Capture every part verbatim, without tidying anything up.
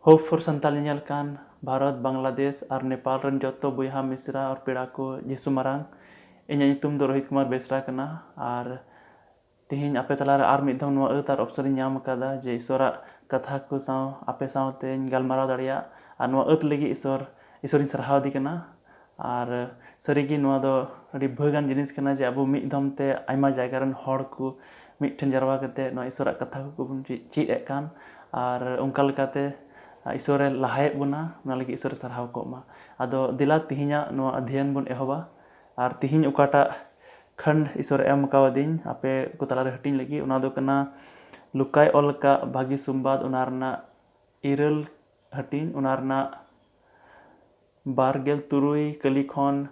Hope for Santal ᱧᱮᱧᱮᱞ ᱠᱟᱱ ᱵᱷᱟᱨᱚᱛ, ᱵᱟᱝᱞᱟᱫᱮᱥ ᱟᱨ ᱱᱮᱯᱟᱞ ᱨᱮᱱ ᱡᱚᱛᱚ ᱵᱚᱭᱦᱟ ᱢᱤᱥᱨᱟ ᱟᱨ ᱯᱮᱲᱟ ᱠᱚ ᱡᱤᱥᱩ ᱢᱟᱨᱟᱝ᱾ ᱤᱧᱟᱹᱜ ᱧᱩᱛᱩᱢ ᱫᱚ ᱨᱳᱦᱤᱛ ᱠᱩᱢᱟᱨ ᱵᱮᱥᱨᱟ ᱠᱟᱱᱟ ᱟᱨ ᱛᱤᱦᱤᱧ ᱟᱯᱮ ᱛᱟᱞᱟᱨᱮ ᱟᱨ ᱢᱤᱫ ᱫᱷᱟᱣ ᱱᱚᱣᱟ ᱟᱹᱛ ᱟᱨ ᱚᱯᱥᱚᱨ ᱤᱧ ᱧᱟᱢ ᱟᱠᱟᱫᱟ ᱡᱮ ᱤᱥᱚᱨᱟᱜ ᱠᱟᱛᱷᱟ ᱠᱚ ᱥᱟᱶ ᱟᱯᱮ ᱥᱟᱶᱛᱮᱧ ᱜᱟᱞᱢᱟᱨᱟᱣ ᱫᱟᱲᱮᱭᱟᱜ ᱟᱨ ᱱᱚᱣᱟ ᱟᱹᱛ ᱞᱟᱹᱜᱤᱫ ᱤᱥᱚᱨ, ᱤᱥᱚᱨᱤᱧ ᱥᱟᱨᱦᱟᱣ ᱫᱮ ᱠᱟᱱᱟ᱾ ᱟᱨ ᱥᱟᱹᱨᱤᱜᱮ ᱱᱚᱣᱟ ᱫᱚ ᱟᱹᱰᱤ ᱵᱷᱟᱹᱜᱟᱱ ᱡᱤᱱᱤᱥ ᱠᱟᱱᱟ ᱡᱮ ᱟᱵᱚ ᱢᱤᱫ ᱫᱷᱚᱢ ᱛᱮ ᱟᱭᱢᱟ ᱡᱟᱭᱜᱟ ᱨᱮᱱ ᱦᱚᱲ ᱠᱚ ᱢᱤᱫ ᱴᱷᱮᱱ ᱡᱟᱨᱣᱟ ᱠᱟᱛᱮ ᱱᱚᱣᱟ ᱤᱥᱚᱨᱟᱜ ᱠᱟᱛᱷᱟ ᱠᱚᱵᱚᱱ ᱪᱮ-, ᱪᱮᱫ ᱮᱫ ᱠᱟᱱ ᱟᱨ ᱚᱱᱠᱟ ᱞᱮᱠᱟᱛᱮ ᱤᱥᱚᱨᱮ ᱞᱟᱦᱟᱭᱮᱫ ᱵᱚᱱᱟ, ᱚᱱᱟ ᱞᱟᱹᱜᱤᱫ ᱤᱥᱚᱨᱮ ᱥᱟᱨᱦᱟᱣ ᱠᱚᱜ ᱢᱟ᱾ ᱟᱫᱚ ᱫᱮᱞᱟ ᱛᱤᱦᱤᱧᱟᱜ ᱱᱚᱣᱟ ᱚᱫᱷᱭᱚᱭᱚᱱ ᱵᱚᱱ ᱮᱦᱚᱵᱟ᱾ ᱟᱨ ᱛᱤᱦᱤᱧ ᱚᱠᱟᱴᱟᱜ ᱠᱷᱟᱱᱰ ᱤᱥᱚᱨᱮ ᱮᱢ ᱟᱠᱟᱣᱟᱫᱤᱧ ᱟᱯᱮ ᱠᱚ ᱛᱟᱞᱟᱨᱮ ᱦᱟᱹᱴᱤᱧ ᱞᱟᱹᱜᱤᱫ, ᱚᱱᱟ ᱫᱚ ᱠᱟᱱᱟ ᱞᱩᱠᱟᱭ ᱚᱞ ᱟᱠᱟᱫ ᱵᱷᱟᱹᱜᱤ ᱥᱩᱢᱵᱟᱫ, ᱚᱱᱟ ᱨᱮᱱᱟᱜ ᱤᱨᱟᱹᱞ ᱦᱟᱹᱴᱤᱧ, ᱚᱱᱟ ᱨᱮᱱᱟᱜ ᱵᱟᱨ ᱜᱮᱞ ᱛᱩᱨᱩᱭ ᱠᱟᱹᱞᱤ ᱠᱷᱚᱱ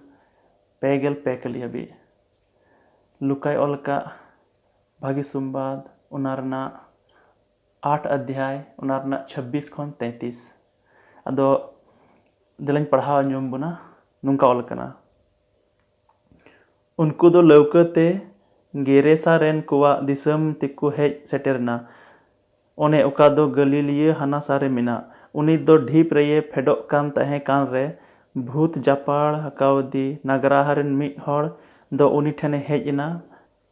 ᱯᱮ ᱜᱮᱞ ᱯᱮ ᱠᱟᱹᱞᱤ ᱦᱟᱹᱵᱤᱡ᱾ ᱞᱩᱠᱟᱭ ᱚᱞ ᱟᱠᱟᱫ ᱵᱷᱟᱹᱜᱤ ᱥᱩᱢᱵᱟᱫ, ᱚᱱᱟ ᱨᱮᱱᱟᱜ ᱟᱴ ᱚᱫᱷᱭᱟᱭ, ᱚᱱᱟ ᱨᱮᱱᱟᱜ ᱪᱷᱟᱵᱵᱤᱥ ᱠᱷᱚᱱ ᱛᱮᱸᱛᱤᱥ᱾ ᱟᱫᱚ ᱫᱮᱞᱟᱧ ᱯᱟᱲᱦᱟᱣ ᱟᱸᱡᱚᱢ ᱵᱚᱱᱟ᱾ ᱱᱚᱝᱠᱟ ᱚᱞ ᱟᱠᱟᱱᱟ, ᱩᱱᱠᱩ ᱫᱚ ᱞᱟᱹᱣᱠᱟᱹ ᱛᱮ ᱜᱮᱨᱮᱥᱟ ᱨᱮᱱ ᱠᱚᱣᱟᱜ ᱫᱤᱥᱚᱢ ᱛᱮᱠᱚ ᱦᱮᱡ ᱥᱮᱴᱮᱨ ᱮᱱᱟ, ᱚᱱᱮ ᱚᱠᱟ ᱫᱚ ᱜᱟᱹᱞᱤᱞᱤᱭᱟᱹ ᱦᱟᱱᱟ ᱥᱟ ᱨᱮ ᱢᱮᱱᱟᱜ᱾ ᱩᱱᱤ ᱫᱚ ᱰᱷᱤᱯ ᱨᱮᱭᱮ ᱯᱷᱮᱰᱚᱜ ᱠᱟᱱ ᱛᱟᱦᱮᱸ ᱠᱟᱱ ᱨᱮ, ᱵᱷᱩᱛ ᱡᱟᱯᱟᱲ ᱟᱠᱟᱣᱫᱤ ᱱᱟᱜᱽᱨᱟᱦᱟ ᱨᱮᱱ ᱢᱤᱫ ᱦᱚᱲ ᱫᱚ ᱩᱱᱤ ᱴᱷᱮᱱᱮ ᱦᱮᱡ ᱮᱱᱟ᱾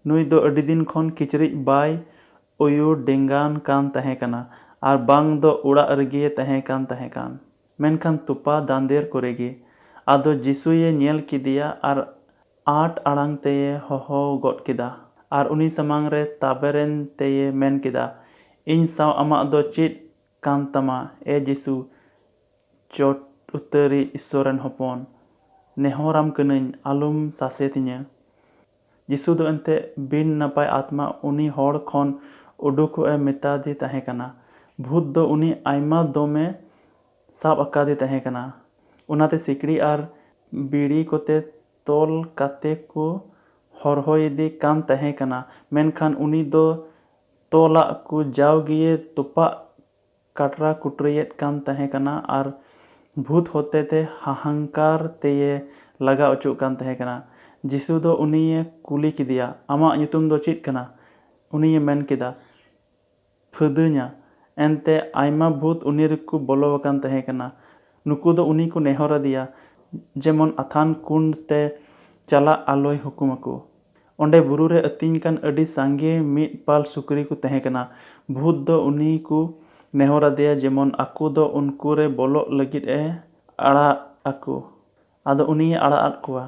ᱱᱩᱭ ᱫᱚ ᱟᱹᱰᱤ ᱫᱤᱱ ᱠᱷᱚᱱ ᱠᱤᱪᱨᱤᱡ ᱵᱟᱭ ᱩᱭᱩ ᱰᱮᱸᱜᱟᱱ ᱠᱟᱱ ᱛᱟᱦᱮᱸ ᱠᱟᱱᱟ, ᱟᱨ ᱵᱟᱝ ᱫᱚ ᱚᱲᱟᱜ ᱨᱮᱜᱮ ᱛᱟᱦᱮᱸ ᱠᱟᱱ ᱛᱟᱦᱮᱸ ᱠᱟᱱ᱾ ᱢᱮᱱᱠᱷᱟᱱ ᱛᱚᱯᱟ ᱫᱟᱸᱫᱮᱨ ᱠᱚᱨᱮ ᱜᱮ᱾ ᱟᱫᱚ ᱡᱤᱥᱩᱭᱮ ᱧᱮᱞ ᱠᱮᱫᱮᱭᱟ ᱟᱨ ᱟᱸᱴ ᱟᱲᱟᱝ ᱛᱮᱭᱮ ᱦᱚᱦᱚ ᱜᱚᱫ ᱠᱮᱫᱟ, ᱟᱨ ᱩᱱᱤ ᱥᱟᱢᱟᱝ ᱨᱮ ᱛᱟᱵᱮᱨᱮᱱ ᱛᱮᱭᱮ ᱢᱮᱱ ᱠᱮᱫᱟ, "ᱤᱧ ᱥᱟᱶ ᱟᱢᱟᱜ ᱫᱚ ᱪᱮᱫ ᱠᱟᱱ ᱛᱟᱢᱟ, ᱮ ᱡᱤᱥᱩ, ᱪᱚᱴ ᱩᱛᱟᱹᱨᱤᱡ ᱤᱥᱥᱚᱨ ᱨᱮᱱ ᱦᱚᱯᱚᱱ? ᱱᱮᱦᱚᱨᱟᱢ ᱠᱟᱹᱱᱟᱹᱧ, ᱟᱞᱚᱢ ᱥᱟᱥᱮᱛᱤᱧᱟᱹ᱾" ᱡᱤᱥᱩ ᱫᱚ ᱮᱱᱛᱮ ᱵᱤᱱ ᱱᱟᱯᱟᱭ ᱟᱛᱢᱟ ᱩᱱᱤ ᱦᱚᱲ ᱠᱷᱚᱱ ᱩᱰᱩᱠᱚᱜ ᱮ ᱢᱮᱛᱟᱫᱮ ᱛᱟᱦᱮᱸ ᱠᱟᱱᱟ᱾ ᱵᱷᱩᱛ ᱫᱚ ᱩᱱᱤ ᱟᱭᱢᱟ ᱫᱚᱢᱮ ᱥᱟᱵ ᱟᱠᱟᱫᱮ ᱛᱟᱦᱮᱸ ᱠᱟᱱᱟ᱾ ᱚᱱᱟᱛᱮ ᱥᱤᱠᱲᱤ ᱟᱨ ᱵᱤᱲᱤ ᱠᱚᱛᱮ ᱛᱚᱞ ᱠᱟᱛᱮ ᱠᱚ ᱦᱚᱨᱦᱚᱭᱮᱫᱮ ᱠᱟᱱ ᱛᱟᱦᱮᱸ ᱠᱟᱱᱟ, ᱢᱮᱱᱠᱷᱟᱱ ᱩᱱᱤ ᱫᱚ ᱛᱚᱞᱟᱜ ᱠᱚ ᱡᱟᱣᱜᱮᱭᱮ ᱛᱚᱯᱟᱜ ᱠᱟᱴᱨᱟ ᱠᱩᱴᱨᱟᱹᱭᱮᱫ ᱠᱟᱱ ᱛᱟᱦᱮᱸ ᱠᱟᱱᱟ ᱟᱨ ᱵᱷᱩᱛ ᱦᱚᱛᱮᱛᱮ ᱦᱟᱦᱟᱝᱠᱟᱨ ᱛᱮᱭᱮ ᱞᱟᱜᱟ ᱚᱪᱚᱜ ᱠᱟᱱ ᱛᱟᱦᱮᱸ ᱠᱟᱱᱟ᱾ ᱡᱤᱥᱩ ᱫᱚ ᱩᱱᱤᱭᱮ ᱠᱩᱞᱤ ᱠᱮᱫᱮᱭᱟ, "ᱟᱢᱟᱜ ᱧᱩᱛᱩᱢ ᱫᱚ ᱪᱮᱫ ᱠᱟᱱᱟ?" ᱩᱱᱤᱭᱮ ᱢᱮᱱ ᱠᱮᱫᱟ, "ᱯᱷᱟᱹᱫᱟᱹᱧᱟ᱾" ᱮᱱᱛᱮ ᱟᱭᱢᱟ ᱵᱷᱩᱛ ᱩᱱᱤ ᱨᱮᱠᱚ ᱵᱚᱞᱚ ᱟᱠᱟᱱ ᱛᱟᱦᱮᱸ ᱠᱟᱱᱟ᱾ ᱱᱩᱠᱩ ᱫᱚ ᱩᱱᱤ ᱠᱚ ᱱᱮᱦᱚᱨ ᱟᱫᱮᱭᱟ, ᱡᱮᱢᱚᱱ ᱟᱛᱷᱟᱱ ᱠᱩᱸᱰ ᱛᱮ ᱪᱟᱞᱟᱜ ᱟᱞᱚᱭ ᱦᱩᱠᱩᱢ ᱟᱠᱚ᱾ ᱚᱸᱰᱮ ᱵᱩᱨᱩ ᱨᱮ ᱟᱹᱛᱤᱧ ᱠᱟᱱ ᱟᱹᱰᱤ ᱥᱟᱸᱜᱮ ᱢᱤᱫ ᱯᱟᱞ ᱥᱩᱠᱨᱤ ᱠᱚ ᱛᱟᱦᱮᱸ ᱠᱟᱱᱟ᱾ ᱵᱷᱩᱛ ᱫᱚ ᱩᱱᱤ ᱠᱚ ᱱᱮᱦᱚᱨ ᱟᱫᱮᱭᱟ, ᱡᱮᱢᱚᱱ ᱟᱠᱚ ᱫᱚ ᱩᱱᱠᱩ ᱨᱮ ᱵᱚᱞᱚᱜ ᱞᱟᱹᱜᱤᱫ ᱮ ᱟᱲᱟᱜ ᱟᱠᱚ᱾ ᱟᱫᱚ ᱩᱱᱤᱭᱮ ᱟᱲᱟᱜ ᱟᱫ ᱠᱚᱣᱟ᱾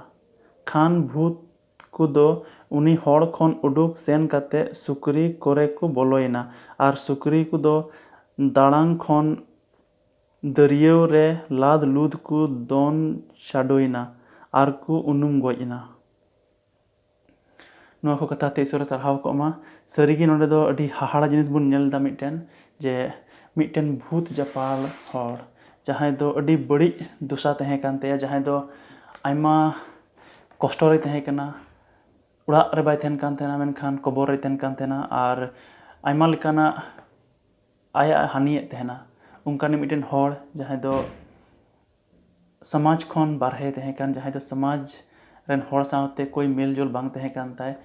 ᱠᱷᱟᱱ ᱵᱷᱩᱛ ᱠᱚᱫᱚ ᱩᱱᱤ ᱦᱚᱲ ᱠᱷᱚᱱ ᱩᱰᱩᱠ ᱥᱮᱱ ᱠᱟᱛᱮ ᱥᱩᱠᱨᱤ ᱠᱚᱨᱮ ᱠᱚ ᱵᱚᱞᱚᱭᱮᱱᱟ, ᱟᱨ ᱥᱩᱠᱨᱤ ᱠᱚᱫᱚ ᱫᱟᱲᱟᱝ ᱠᱷᱚᱱ ᱫᱟᱹᱨᱭᱟᱹᱣ ᱨᱮ ᱞᱟᱫ ᱞᱩᱫ ᱠᱚ ᱫᱚᱱ ᱪᱟᱰᱚᱭᱮᱱᱟ ᱟᱨ ᱠᱚ ᱩᱱᱩᱢ ᱜᱚᱡ ᱮᱱᱟ᱾ ᱱᱚᱣᱟ ᱠᱚ ᱠᱟᱛᱷᱟ ᱛᱮ ᱤᱥᱚᱨᱮ ᱥᱟᱨᱦᱟᱣ ᱠᱚᱜ ᱢᱟ᱾ ᱥᱟᱹᱨᱤᱜᱮ ᱱᱚᱰᱮ ᱫᱚ ᱟᱹᱰᱤ ᱦᱟᱦᱟᱲᱟ ᱡᱤᱱᱤᱥ ᱵᱚᱱ ᱧᱮᱞ ᱮᱫᱟ ᱢᱤᱫᱴᱮᱱ, ᱡᱮ ᱢᱤᱫᱴᱮᱱ ᱵᱷᱩᱛ ᱡᱟᱯᱟᱞ ᱦᱚᱲ, ᱡᱟᱦᱟᱸᱭ ᱫᱚ ᱟᱹᱰᱤ ᱵᱟᱹᱲᱤᱡ ᱫᱚᱥᱟ ᱛᱟᱦᱮᱸ ᱠᱟᱱ ᱛᱟᱭᱟ, ᱡᱟᱦᱟᱸᱭ ᱫᱚ ᱟᱭᱢᱟ ᱠᱚᱥᱴᱚ ᱨᱮᱭ ᱛᱟᱦᱮᱸ ᱠᱟᱱᱟ, ᱚᱲᱟᱜ ᱨᱮ ᱵᱟᱭ ᱛᱟᱦᱮᱱ ᱠᱟᱱ ᱛᱟᱦᱮᱱᱟ, ᱢᱮᱱᱠᱷᱟᱱ ᱠᱚᱵᱚᱨ ᱨᱮᱭ ᱛᱟᱦᱮᱱ ᱠᱟᱱ ᱛᱟᱦᱮᱱᱟ, ᱟᱨ ᱟᱭᱢᱟ ᱞᱮᱠᱟᱱᱟᱜ ᱟᱭᱟᱜ ᱦᱟᱹᱱᱤᱭᱮᱫ ᱛᱟᱦᱮᱱᱟ᱾ ᱚᱱᱠᱟᱱᱤᱡ ᱢᱤᱫᱴᱮᱱ ᱦᱚᱲ ᱡᱟᱦᱟᱸᱭ ᱫᱚ ᱥᱚᱢᱟᱡᱽ ᱠᱷᱚᱱ ᱵᱟᱨᱦᱮ ᱛᱟᱦᱮᱸ ᱠᱟᱱ, ᱡᱟᱦᱟᱸᱭ ᱫᱚ ᱥᱚᱢᱟᱡᱽ ᱨᱮᱱ ᱦᱚᱲ ᱥᱟᱶᱛᱮ ᱠᱳᱭ ᱢᱮᱞ ᱡᱳᱞ ᱵᱟᱝ ᱛᱟᱦᱮᱸ ᱠᱟᱱ ᱛᱟᱭ,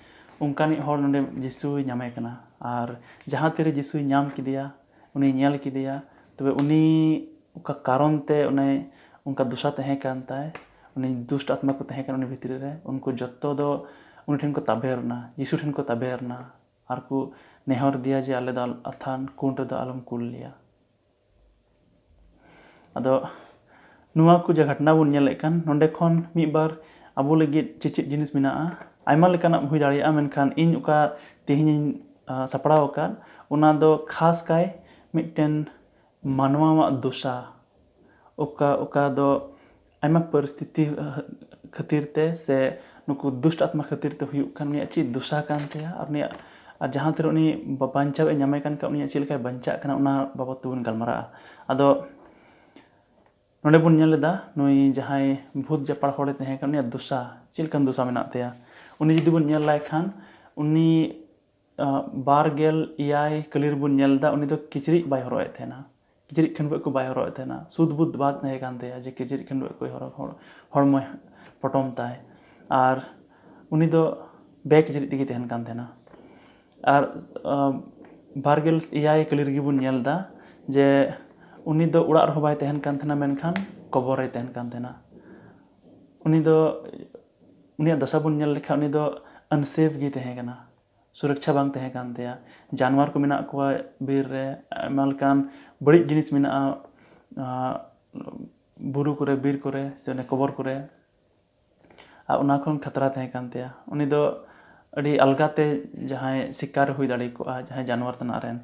ᱚᱱᱠᱟᱱᱤᱡ ᱦᱚᱲ ᱱᱚᱰᱮ ᱡᱤᱥᱩᱭ ᱧᱟᱢᱮ ᱠᱟᱱᱟ᱾ ᱟᱨ ᱡᱟᱦᱟᱸ ᱛᱤᱨᱮ ᱡᱤᱥᱩᱭ ᱧᱟᱢ ᱠᱮᱫᱮᱭᱟ, ᱩᱱᱤᱭ ᱧᱮᱞ ᱠᱮᱫᱮᱭᱟ, ᱛᱚᱵᱮ ᱩᱱᱤ ᱚᱠᱟ ᱠᱟᱨᱚᱱ ᱛᱮ ᱚᱱᱮ ᱚᱱᱠᱟ ᱫᱚᱥᱟ ᱛᱟᱦᱮᱸ ᱠᱟᱱ ᱛᱟᱭ, ᱩᱱᱤ ᱫᱩᱥᱴ ᱟᱛᱢᱟ ᱠᱚ ᱛᱟᱦᱮᱸ ᱠᱟᱱᱟ ᱩᱱᱤ ᱵᱷᱤᱛᱨᱤ ᱨᱮ, ᱩᱱᱠᱩ ᱡᱚᱛᱚ ᱫᱚ ᱩᱱᱤ ᱴᱷᱮᱱ ᱠᱚ ᱛᱟᱵᱮᱨ ᱮᱱᱟ, ᱡᱤᱥᱩ ᱴᱷᱮᱱ ᱠᱚ ᱛᱟᱵᱮᱨ ᱮᱱᱟ᱾ ᱟᱨ ᱠᱚ ᱱᱮᱦᱚᱨ ᱫᱮᱭᱟ ᱡᱮ ᱟᱞᱮ ᱫᱚ ᱟᱞ-, ᱟᱛᱷᱟᱱ ᱠᱩᱸᱰ ᱨᱮᱫᱚ ᱟᱞᱚᱢ ᱠᱩᱞ ᱞᱮᱭᱟ᱾ ᱟᱫᱚ ᱱᱚᱣᱟ ᱠᱚ ᱡᱮ ᱜᱷᱚᱴᱱᱟ ᱵᱚᱱ ᱧᱮᱞᱮᱫ ᱠᱟᱱ, ᱱᱚᱰᱮ ᱠᱷᱚᱱ ᱢᱤᱫ ᱵᱟᱨ ᱟᱵᱚ ᱞᱟᱹᱜᱤᱫ ᱪᱮᱫ ᱪᱮᱫ ᱡᱤᱱᱤᱥ ᱢᱮᱱᱟᱜᱼᱟ? ᱟᱭᱢᱟ ᱞᱮᱠᱟᱱᱟᱜ ᱦᱩᱭ ᱫᱟᱲᱮᱭᱟᱜᱼᱟ, ᱢᱮᱱᱠᱷᱟᱱ ᱤᱧ ᱚᱠᱟ ᱛᱮᱦᱮᱧᱤᱧ, ᱟ, ᱥᱟᱯᱲᱟᱣ ᱟᱠᱟᱫ, ᱚᱱᱟ ᱫᱚ ᱠᱷᱟᱥ ᱠᱟᱭ ᱢᱤᱫᱴᱮᱱ ᱢᱟᱱᱣᱟᱣᱟᱜ ᱫᱚᱥᱟ, ᱚᱠᱟ, ᱚᱠᱟ ᱫᱚ ᱟᱭᱢᱟ ᱯᱚᱨᱤᱥᱛᱷᱤᱛᱤ, ᱟ, ᱠᱷᱟᱹᱛᱤᱨ ᱛᱮ ᱥᱮ ᱱᱩᱠᱩ ᱫᱩᱥᱴ ᱟᱛᱢᱟ ᱠᱷᱟᱹᱛᱤᱨ ᱛᱮ ᱦᱩᱭᱩᱜ ᱠᱟᱱ, ᱩᱱᱤᱭᱟᱜ ᱪᱮᱫ ᱫᱚᱥᱟ ᱠᱟᱱ ᱛᱟᱭᱟ, ᱟᱨ ᱩᱱᱤᱭᱟᱜ, ᱟᱨ ᱡᱟᱦᱟᱸ ᱛᱤᱱᱟᱹᱜ ᱩᱱᱤ ᱵᱟ-, ᱵᱟᱧᱪᱟᱣ ᱮ ᱧᱟᱢᱮ ᱠᱟᱱ ᱠᱷᱟᱱ, ᱩᱱᱤᱭᱟᱜ ᱪᱮᱫ ᱞᱮᱠᱟᱭ ᱵᱟᱧᱪᱟᱜ ᱠᱟᱱᱟ, ᱚᱱᱟ ᱵᱟᱵᱚᱫ ᱛᱮᱵᱚᱱ ᱜᱟᱞᱢᱟᱨᱟᱜᱼᱟ᱾ ᱟᱫᱚ ᱱᱚᱰᱮ ᱵᱚᱱ ᱧᱮᱞ ᱮᱫᱟ, ᱱᱩᱭ ᱡᱟᱦᱟᱸᱭ ᱵᱷᱩᱛ ᱡᱟᱯᱟᱲ ᱦᱚᱲᱮ ᱛᱟᱦᱮᱸ ᱠᱟᱱᱟ, ᱩᱱᱤᱭᱟᱜ ᱫᱚᱥᱟ, ᱪᱮᱫ ᱞᱮᱠᱟᱱ ᱫᱚᱥᱟ ᱢᱮᱱᱟᱜ ᱛᱟᱭᱟ? ᱩᱱᱤ ᱡᱩᱫᱤ ᱵᱚᱱ ᱧᱮᱞ ᱞᱟᱭ ᱠᱷᱟᱱ, ᱩᱱᱤ, ᱟ, ᱵᱟᱨ ᱜᱮᱞ ᱮᱭᱟᱭ ᱠᱟᱹᱞᱤ ᱨᱮᱵᱚᱱ ᱧᱮᱞ ᱮᱫᱟ, ᱩᱱᱤ ᱫᱚ ᱠᱤᱪᱨᱤᱡ ᱵᱟᱭ ᱦᱚᱨᱚᱜ ᱮᱫ ᱛᱟᱦᱮᱱᱟ, ᱠᱤᱪᱨᱤᱡ ᱠᱷᱟᱹᱰᱣᱟᱹᱜ ᱠᱚ ᱵᱟᱭ ᱦᱚᱨᱚᱜ ᱮᱫ ᱛᱟᱦᱮᱱᱟ᱾ ᱥᱩᱫ ᱵᱩᱫ ᱵᱟᱝ ᱛᱟᱦᱮᱸ ᱠᱟᱱ ᱛᱟᱭᱟ ᱡᱮ ᱠᱤᱪᱨᱤᱡ ᱠᱷᱟᱹᱰᱣᱟᱹᱜ ᱠᱚᱭ ᱦᱚᱨᱚᱜ, ᱦᱚᱲ-, ᱦᱚᱲᱢᱚᱭ ᱯᱚᱴᱚᱢ ᱛᱟᱭ, ᱟᱨ ᱩᱱᱤ ᱫᱚ ᱵᱮᱠ ᱠᱤᱪᱨᱤᱡ ᱛᱮᱜᱮ ᱛᱟᱦᱮᱱ ᱠᱟᱱ ᱛᱟᱦᱮᱱᱟ᱾ ᱟᱨ, ᱟ, ᱵᱟᱨ ᱜᱮᱞ ᱮᱭᱟᱭ ᱠᱟᱹᱞᱤ ᱨᱮᱜᱮ ᱵᱚᱱ ᱧᱮᱞ ᱮᱫᱟ ᱡᱮ ᱩᱱᱤ ᱫᱚ ᱚᱲᱟᱜ ᱨᱮᱦᱚᱸ ᱵᱟᱭ ᱛᱟᱦᱮᱱ ᱠᱟᱱ ᱛᱟᱦᱮᱱᱟ, ᱢᱮᱱᱠᱷᱟᱱ ᱠᱚᱵᱚᱨ ᱨᱮᱭ ᱛᱟᱦᱮᱱ ᱠᱟᱱ ᱛᱟᱦᱮᱱᱟ᱾ ᱩᱱᱤ ᱫᱚ, ᱩᱱᱤᱭᱟᱜ ᱫᱚᱥᱟ ᱵᱚᱱ ᱧᱮᱞ ᱞᱮᱠᱷᱟᱱ, ᱩᱱᱤ ᱫᱚ unsafe ᱜᱮ ᱛᱟᱦᱮᱸ ᱠᱟᱱᱟ, ᱥᱩᱨᱚᱠᱪᱷᱟ ᱵᱟᱝ ᱛᱟᱦᱮᱸ ᱠᱟᱱ ᱛᱟᱭᱟ᱾ ᱡᱟᱱᱣᱟᱨ ᱠᱚ ᱢᱮᱱᱟᱜ ᱠᱚᱣᱟ ᱵᱤᱨ ᱨᱮ, ᱟᱭᱢᱟ ᱞᱮᱠᱟᱱ ᱵᱟᱹᱲᱤᱡ ᱡᱤᱱᱤᱥ ᱢᱮᱱᱟᱜᱼᱟ, ᱟ, ᱵᱩᱨᱩ ᱠᱚᱨᱮ, ᱵᱤᱨ ᱠᱚᱨᱮ, ᱥᱮ ᱚᱱᱮ ᱠᱚᱵᱚᱨ ᱠᱚᱨᱮ᱾ ᱟᱨ ᱚᱱᱟ ᱠᱷᱚᱱ ᱠᱷᱟᱛᱨᱟ ᱛᱟᱦᱮᱸ ᱠᱟᱱ ᱛᱟᱭᱟ᱾ ᱩᱱᱤ ᱫᱚ ᱟᱹᱰᱤ ᱟᱞᱜᱟ ᱛᱮ ᱡᱟᱦᱟᱸᱭ ᱥᱤᱠᱟᱨ ᱦᱩᱭ ᱫᱟᱲᱮ ᱠᱚᱜᱼᱟ, ᱡᱟᱦᱟᱸᱭ ᱡᱟᱱᱣᱟᱨ ᱛᱮᱱᱟᱜ ᱨᱮᱱ᱾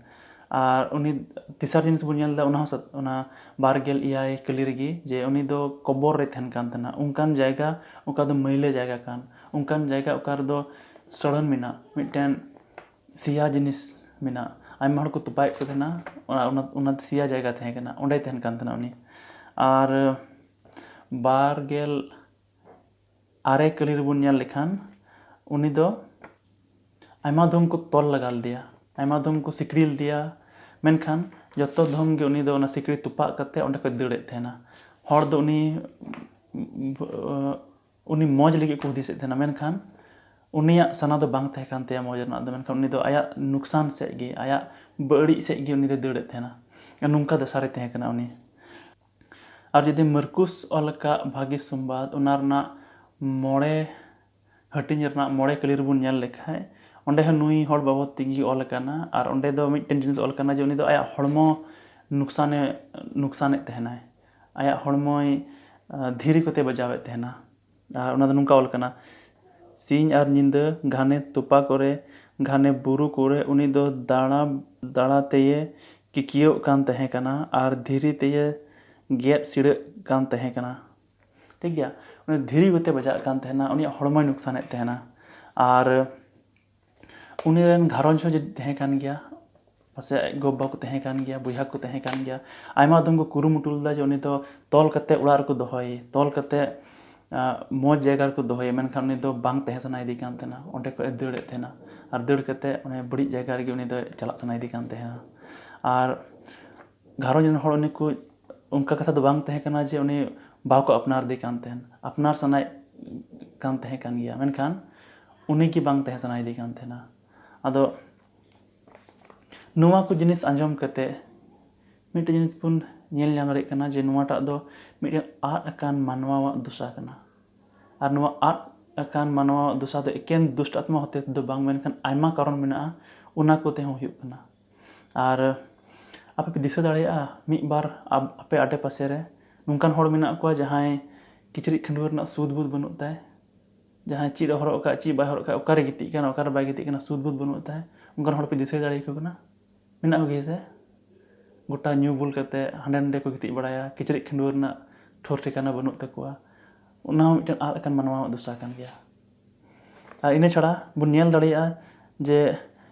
ᱟᱨ ᱩᱱᱤ ᱛᱮᱥᱟᱨ ᱡᱤᱱᱤᱥ ᱵᱚᱱ ᱧᱮᱞ ᱮᱫᱟ, ᱚᱱᱟ ᱦᱚᱸ ᱥᱟᱛ-, ᱚᱱᱟ ᱵᱟᱨ ᱜᱮᱞ ᱮᱭᱟᱭ ᱠᱟᱹᱞᱤ ᱨᱮᱜᱮ, ᱡᱮ ᱩᱱᱤ ᱫᱚ ᱠᱚᱵᱚᱨ ᱨᱮ ᱛᱟᱦᱮᱱ ᱠᱟᱱ ᱛᱟᱦᱮᱱᱟ᱾ ᱚᱱᱠᱟᱱ ᱡᱟᱭᱜᱟ, ᱚᱠᱟ ᱫᱚ ᱢᱟᱹᱭᱞᱟᱹ ᱡᱟᱭᱜᱟ ᱠᱟᱱ, ᱚᱱᱠᱟᱱ ᱡᱟᱭᱜᱟ ᱚᱠᱟ ᱨᱮᱫᱚ ᱥᱟᱹᱲᱟᱹᱱ ᱢᱮᱱᱟᱜ, ᱢᱤᱫᱴᱮᱱ ᱥᱮᱭᱟ ᱡᱤᱱᱤᱥ ᱢᱮᱱᱟᱜ, ᱟᱭᱢᱟ ᱦᱚᱲ ᱠᱚ ᱛᱚᱯᱟᱭᱮᱫ ᱠᱚ ᱛᱟᱦᱮᱱᱟ, ᱚᱱᱟ ᱚᱱᱟ ᱚᱱᱟ ᱥᱮᱭᱟ ᱡᱟᱭᱜᱟ ᱛᱟᱦᱮᱸ ᱠᱟᱱᱟ, ᱚᱸᱰᱮᱭ ᱛᱟᱦᱮᱱ ᱠᱟᱱ ᱛᱟᱦᱮᱱᱟ ᱩᱱᱤ᱾ ᱟᱨ ᱵᱟᱨ ᱜᱮᱞ ᱟᱨᱮ ᱠᱟᱹᱞᱤ ᱨᱮᱵᱚᱱ ᱧᱮᱞ ᱞᱮᱠᱷᱟᱱ, ᱩᱱᱤ ᱫᱚ ᱟᱭᱢᱟ ᱫᱷᱚᱢ ᱠᱚ ᱛᱚᱞ ᱞᱟᱜᱟ ᱞᱮᱫᱮᱭᱟ, ᱟᱭᱢᱟ ᱫᱷᱚᱢ ᱠᱚ ᱥᱤᱠᱲᱤ ᱞᱮᱫᱮᱭᱟ, ᱢᱮᱱᱠᱷᱟᱱ ᱡᱚᱛᱚ ᱫᱷᱚᱢ ᱜᱮ ᱩᱱᱤ ᱫᱚ ᱚᱱᱟ ᱥᱤᱠᱲᱤ ᱛᱚᱯᱟᱜ ᱠᱟᱛᱮ ᱚᱸᱰᱮ ᱠᱷᱚᱱ ᱫᱟᱹᱲᱮᱫ ᱛᱟᱦᱮᱱᱟ᱾ ᱦᱚᱲ ᱫᱚ ᱩᱱᱤ ᱩᱱᱤ ᱢᱚᱡᱽ ᱞᱟᱹᱜᱤᱫ ᱠᱚ ᱦᱩᱫᱤᱥᱮᱫ ᱛᱟᱦᱮᱱᱟ, ᱢᱮᱱᱠᱷᱟᱱ ᱩᱱᱤᱭᱟᱜ ᱥᱟᱱᱟ ᱫᱚ ᱵᱟᱝ ᱛᱟᱦᱮᱸ ᱠᱟᱱ ᱛᱟᱭᱟ ᱢᱚᱡᱽ ᱨᱮᱱᱟᱜ ᱫᱚ, ᱢᱮᱱᱠᱷᱟᱱ ᱩᱱᱤ ᱫᱚ ᱟᱭᱟᱜ ᱱᱩᱠᱥᱟᱱ ᱥᱮᱫ ᱜᱮ, ᱟᱭᱟᱜ ᱵᱟᱹᱲᱤᱡ ᱥᱮᱫ ᱜᱮ ᱩᱱᱤ ᱫᱚᱭ ᱫᱟᱹᱲᱮᱫ ᱛᱟᱦᱮᱱᱟ᱾ ᱱᱚᱝᱠᱟ ᱫᱚᱥᱟ ᱨᱮ ᱛᱟᱦᱮᱸ ᱠᱟᱱᱟ ᱩᱱᱤ᱾ ᱟᱨ ᱡᱩᱫᱤ ᱢᱟᱨᱠᱩᱥ ᱚᱞ ᱟᱠᱟᱫ ᱵᱷᱟᱹᱜᱤ ᱥᱚᱢᱵᱟᱫ, ᱚᱱᱟ ᱨᱮᱱᱟᱜ ᱢᱚᱬᱮ ᱦᱟᱹᱴᱤᱧ ᱨᱮᱱᱟᱜ ᱢᱚᱬᱮ ᱠᱟᱹᱞᱤ ᱨᱮᱵᱚᱱ ᱧᱮᱞ ᱞᱮᱠᱷᱟᱡ, ᱚᱸᱰᱮ ᱦᱚᱸ ᱱᱩᱭ ᱦᱚᱲ ᱵᱟᱵᱚᱫ ᱛᱮᱜᱮ ᱚᱞ ᱟᱠᱟᱱᱟ᱾ ᱟᱨ ᱚᱸᱰᱮ ᱫᱚ ᱢᱤᱫᱴᱮᱱ ᱡᱤᱱᱤᱥ ᱚᱞ ᱟᱠᱟᱱᱟ ᱡᱮ ᱩᱱᱤ ᱫᱚ ᱟᱭᱟᱜ ᱦᱚᱲᱢᱚ ᱱᱩᱠᱥᱟᱱᱮ ᱱᱩᱠᱥᱟᱱᱮᱫ ᱛᱟᱦᱮᱱᱟᱭ, ᱟᱭᱟᱜ ᱦᱚᱲᱢᱚᱭ ᱟᱸ, ᱫᱷᱤᱨᱤ ᱠᱚᱛᱮ ᱵᱟᱡᱟᱣᱮᱫ ᱛᱟᱦᱮᱱᱟ᱾ ᱟᱨ ᱚᱱᱟ ᱫᱚ ᱱᱚᱝᱠᱟ ᱚᱞ ᱠᱟᱱᱟ, ᱥᱤᱧ ᱟᱨ ᱧᱤᱫᱟᱹ ᱜᱷᱟᱱᱮ ᱛᱚᱯᱟ ᱠᱚᱨᱮ, ᱜᱷᱟᱱᱮ ᱵᱩᱨᱩ ᱠᱚᱨᱮ ᱩᱱᱤ ᱫᱚ ᱫᱟᱬᱟ ᱫᱟᱬᱟ ᱛᱮᱭᱮ ᱠᱤᱠᱤᱭᱟᱹᱜ ᱠᱟᱱ ᱛᱟᱦᱮᱸ ᱠᱟᱱᱟ ᱟᱨ ᱫᱷᱤᱨᱤ ᱛᱮᱭᱮ ᱜᱮᱫ ᱥᱤᱲᱟᱹᱜ ᱠᱟᱱ ᱛᱟᱦᱮᱸ ᱠᱟᱱᱟ᱾ ᱴᱷᱤᱠ ᱜᱮᱭᱟ, ᱩᱱᱤ ᱫᱷᱤᱨᱤ ᱠᱚᱛᱮ ᱵᱟᱡᱟᱜ ᱠᱟᱱ ᱛᱟᱦᱮᱱᱟ, ᱩᱱᱤᱭᱟᱜ ᱦᱚᱲᱢᱚᱭ ᱱᱩᱠᱥᱟᱱᱮᱫ ᱛᱟᱦᱮᱱᱟ᱾ ᱟᱨ ᱩᱱᱤ ᱨᱮᱱ ᱜᱷᱟᱨᱚᱸᱡᱽ ᱦᱚᱸ ᱡᱩᱫᱤ ᱛᱟᱦᱮᱸ ᱠᱟᱱ ᱜᱮᱭᱟ, ᱯᱟᱥᱮᱡ ᱟᱡ ᱜᱚ-ᱵᱟᱵᱟ ᱠᱚ ᱛᱟᱦᱮᱸ ᱠᱟᱱ ᱜᱮᱭᱟ, ᱵᱚᱭᱦᱟ ᱠᱚ ᱛᱟᱦᱮᱸ ᱠᱟᱱ ᱜᱮᱭᱟ, ᱟᱭᱢᱟ ᱫᱚᱢ ᱠᱚ ᱠᱩᱨᱩᱢᱩᱴᱩ ᱞᱮᱫᱟ ᱡᱮ ᱩᱱᱤ ᱫᱚ ᱛᱚᱞ ᱠᱟᱛᱮ ᱚᱲᱟᱜ ᱨᱮᱠᱚ ᱫᱚᱦᱚᱭᱮ, ᱛᱚᱞ ᱠᱟᱛᱮ, ᱟᱸ, ᱢᱚᱡᱽ ᱡᱟᱭᱜᱟ ᱨᱮᱠᱚ ᱫᱚᱦᱚᱭᱮ, ᱢᱮᱱᱠᱷᱟᱱ ᱩᱱᱤ ᱫᱚ ᱵᱟᱝ ᱛᱟᱦᱮᱸ ᱥᱟᱱᱟᱭᱮᱫᱮ ᱠᱟᱱ ᱛᱟᱦᱮᱱᱟ, ᱚᱸᱰᱮ ᱠᱷᱚᱡ ᱮ ᱫᱟᱹᱲᱮᱫ ᱛᱟᱦᱮᱱᱟ᱾ ᱟᱨ ᱫᱟᱹᱲ ᱠᱟᱛᱮ ᱚᱱᱮ ᱵᱟᱹᱲᱤᱡ ᱡᱟᱭᱜᱟ ᱨᱮᱜᱮ ᱩᱱᱤ ᱫᱚ ᱪᱟᱞᱟᱜ ᱥᱟᱱᱟᱭᱮᱫᱮ ᱠᱟᱱ ᱛᱟᱦᱮᱱᱟ᱾ ᱟᱨ ᱜᱷᱟᱨᱚᱸᱡᱽ ᱨᱮᱱ ᱦᱚᱲ ᱩᱱᱤ ᱠᱚ, ᱚᱱᱠᱟ ᱠᱟᱛᱷᱟ ᱫᱚ ᱵᱟᱝ ᱛᱟᱦᱮᱸ ᱠᱟᱱᱟ ᱡᱮ ᱩᱱᱤ ᱵᱟᱠᱚ ᱟᱯᱱᱟᱨ ᱫᱮ ᱠᱟᱱ ᱛᱟᱦᱮᱱ, ᱟᱯᱱᱟᱨ ᱥᱟᱱᱟᱭᱮᱫ ᱠᱟᱱ ᱛᱟᱦᱮᱸ ᱠᱟᱱ ᱜᱮᱭᱟ, ᱢᱮᱱᱠᱷᱟᱱ ᱩᱱᱤ ᱜᱮ ᱵᱟᱝ ᱛᱟᱦᱮᱸ ᱥᱟᱱᱟᱭᱮᱫᱮ ᱠᱟᱱ ᱛᱟᱦᱮᱱᱟ᱾ ᱟᱫᱚ ᱱᱚᱣᱟ ᱠᱚ ᱡᱤᱱᱤᱥ ᱟᱸᱡᱚᱢ ᱠᱟᱛᱮ ᱢᱤᱫᱴᱮᱱ ᱡᱤᱱᱤᱥ ᱵᱚᱱ ᱧᱮᱞ ᱧᱟᱢ ᱫᱟᱲᱮᱭᱟᱜ ᱠᱟᱱᱟ ᱡᱮ ᱱᱚᱣᱟᱴᱟᱜ ᱫᱚ ᱢᱤᱫᱴᱮᱱ ᱟᱫ ᱟᱠᱟᱱ ᱢᱟᱱᱣᱟᱣᱟᱜ ᱫᱚᱥᱟ ᱠᱟᱱᱟ᱾ ᱟᱨ ᱱᱚᱣᱟ ᱟᱫ ᱟᱠᱟᱱ ᱢᱟᱱᱣᱟᱣᱟᱜ ᱫᱚᱥᱟ ᱫᱚ ᱮᱠᱮᱱ ᱫᱩᱥᱴ ᱟᱛᱢᱟ ᱦᱚᱛᱮ ᱛᱮᱫᱚ ᱵᱟᱝ, ᱢᱮᱱᱠᱷᱟᱱ ᱟᱭᱢᱟ ᱠᱟᱨᱚᱱ ᱢᱮᱱᱟᱜᱼᱟ, ᱚᱱᱟ ᱠᱚᱛᱮ ᱦᱚᱸ ᱦᱩᱭᱩᱜ ᱠᱟᱱᱟ᱾ ᱟᱨ ᱟᱯᱮ ᱯᱮ ᱫᱤᱥᱟᱹ ᱫᱟᱲᱮᱭᱟᱜᱼᱟ, ᱢᱤᱫ ᱵᱟᱨ ᱟᱯ-, ᱟᱯᱮ ᱟᱰᱮ ᱯᱟᱥᱮ ᱨᱮ ᱱᱚᱝᱠᱟᱱ ᱦᱚᱲ ᱢᱮᱱᱟᱜ ᱠᱚᱣᱟ ᱡᱟᱦᱟᱸᱭ ᱠᱤᱪᱨᱤᱡ ᱠᱷᱟᱺᱰᱩᱣᱟᱹ ᱨᱮᱱᱟᱜ ᱥᱩᱫ ᱵᱩᱫ ᱵᱟᱹᱱᱩᱜ ᱛᱟᱭ, ᱡᱟᱦᱟᱸᱭ ᱪᱮᱫ ᱮ ᱦᱚᱨᱚᱜ ᱟᱠᱟᱫ, ᱪᱮᱫ ᱵᱟᱭ ᱦᱚᱨᱚᱜ ᱟᱠᱟᱫ, ᱚᱠᱟᱨᱮ ᱜᱤᱛᱤᱡ ᱠᱟᱱᱟ, ᱚᱠᱟᱨᱮ ᱵᱟᱭ ᱜᱤᱛᱤᱡ ᱠᱟᱱᱟ, ᱥᱩᱫ ᱵᱩᱫ ᱵᱟᱹᱱᱩᱜ ᱛᱟᱭ, ᱚᱱᱠᱟᱱ ᱦᱚᱲ ᱯᱮ ᱫᱤᱥᱟᱹ ᱫᱟᱲᱮᱭᱟᱠᱚ ᱠᱟᱱᱟ? ᱢᱮᱱᱟᱜ ᱠᱚᱜᱮᱭᱟ ᱥᱮ? ᱜᱚᱴᱟ ᱧᱩ ᱵᱩᱞ ᱠᱟᱛᱮ ᱦᱟᱸᱰᱮ ᱱᱟᱰᱮ ᱠᱚ ᱜᱤᱛᱤᱡ ᱵᱟᱲᱟᱭᱟ, ᱠᱤᱪᱨᱤᱡ ᱠᱷᱟᱺᱰᱩᱣᱟᱹ ᱨᱮᱱᱟᱜ ᱴᱷᱳᱨ ᱴᱷᱤᱠᱟᱹᱱᱟ ᱵᱟᱹᱱᱩᱜ ᱛᱟᱠᱚᱣᱟ᱾ ᱚᱱᱟ ᱦᱚᱸ ᱢᱤᱫᱴᱮᱱ ᱟᱫ ᱟᱠᱟᱱ ᱢᱟᱱᱣᱟᱣᱟᱜ ᱫᱚᱥᱟ ᱠᱟᱱ ᱜᱮᱭᱟ᱾ ᱟᱨ ᱤᱱᱟᱹ ᱪᱷᱟᱲᱟ ᱵᱚᱱ ᱧᱮᱞ ᱫᱟᱲᱮᱭᱟᱜᱼᱟ ᱡᱮ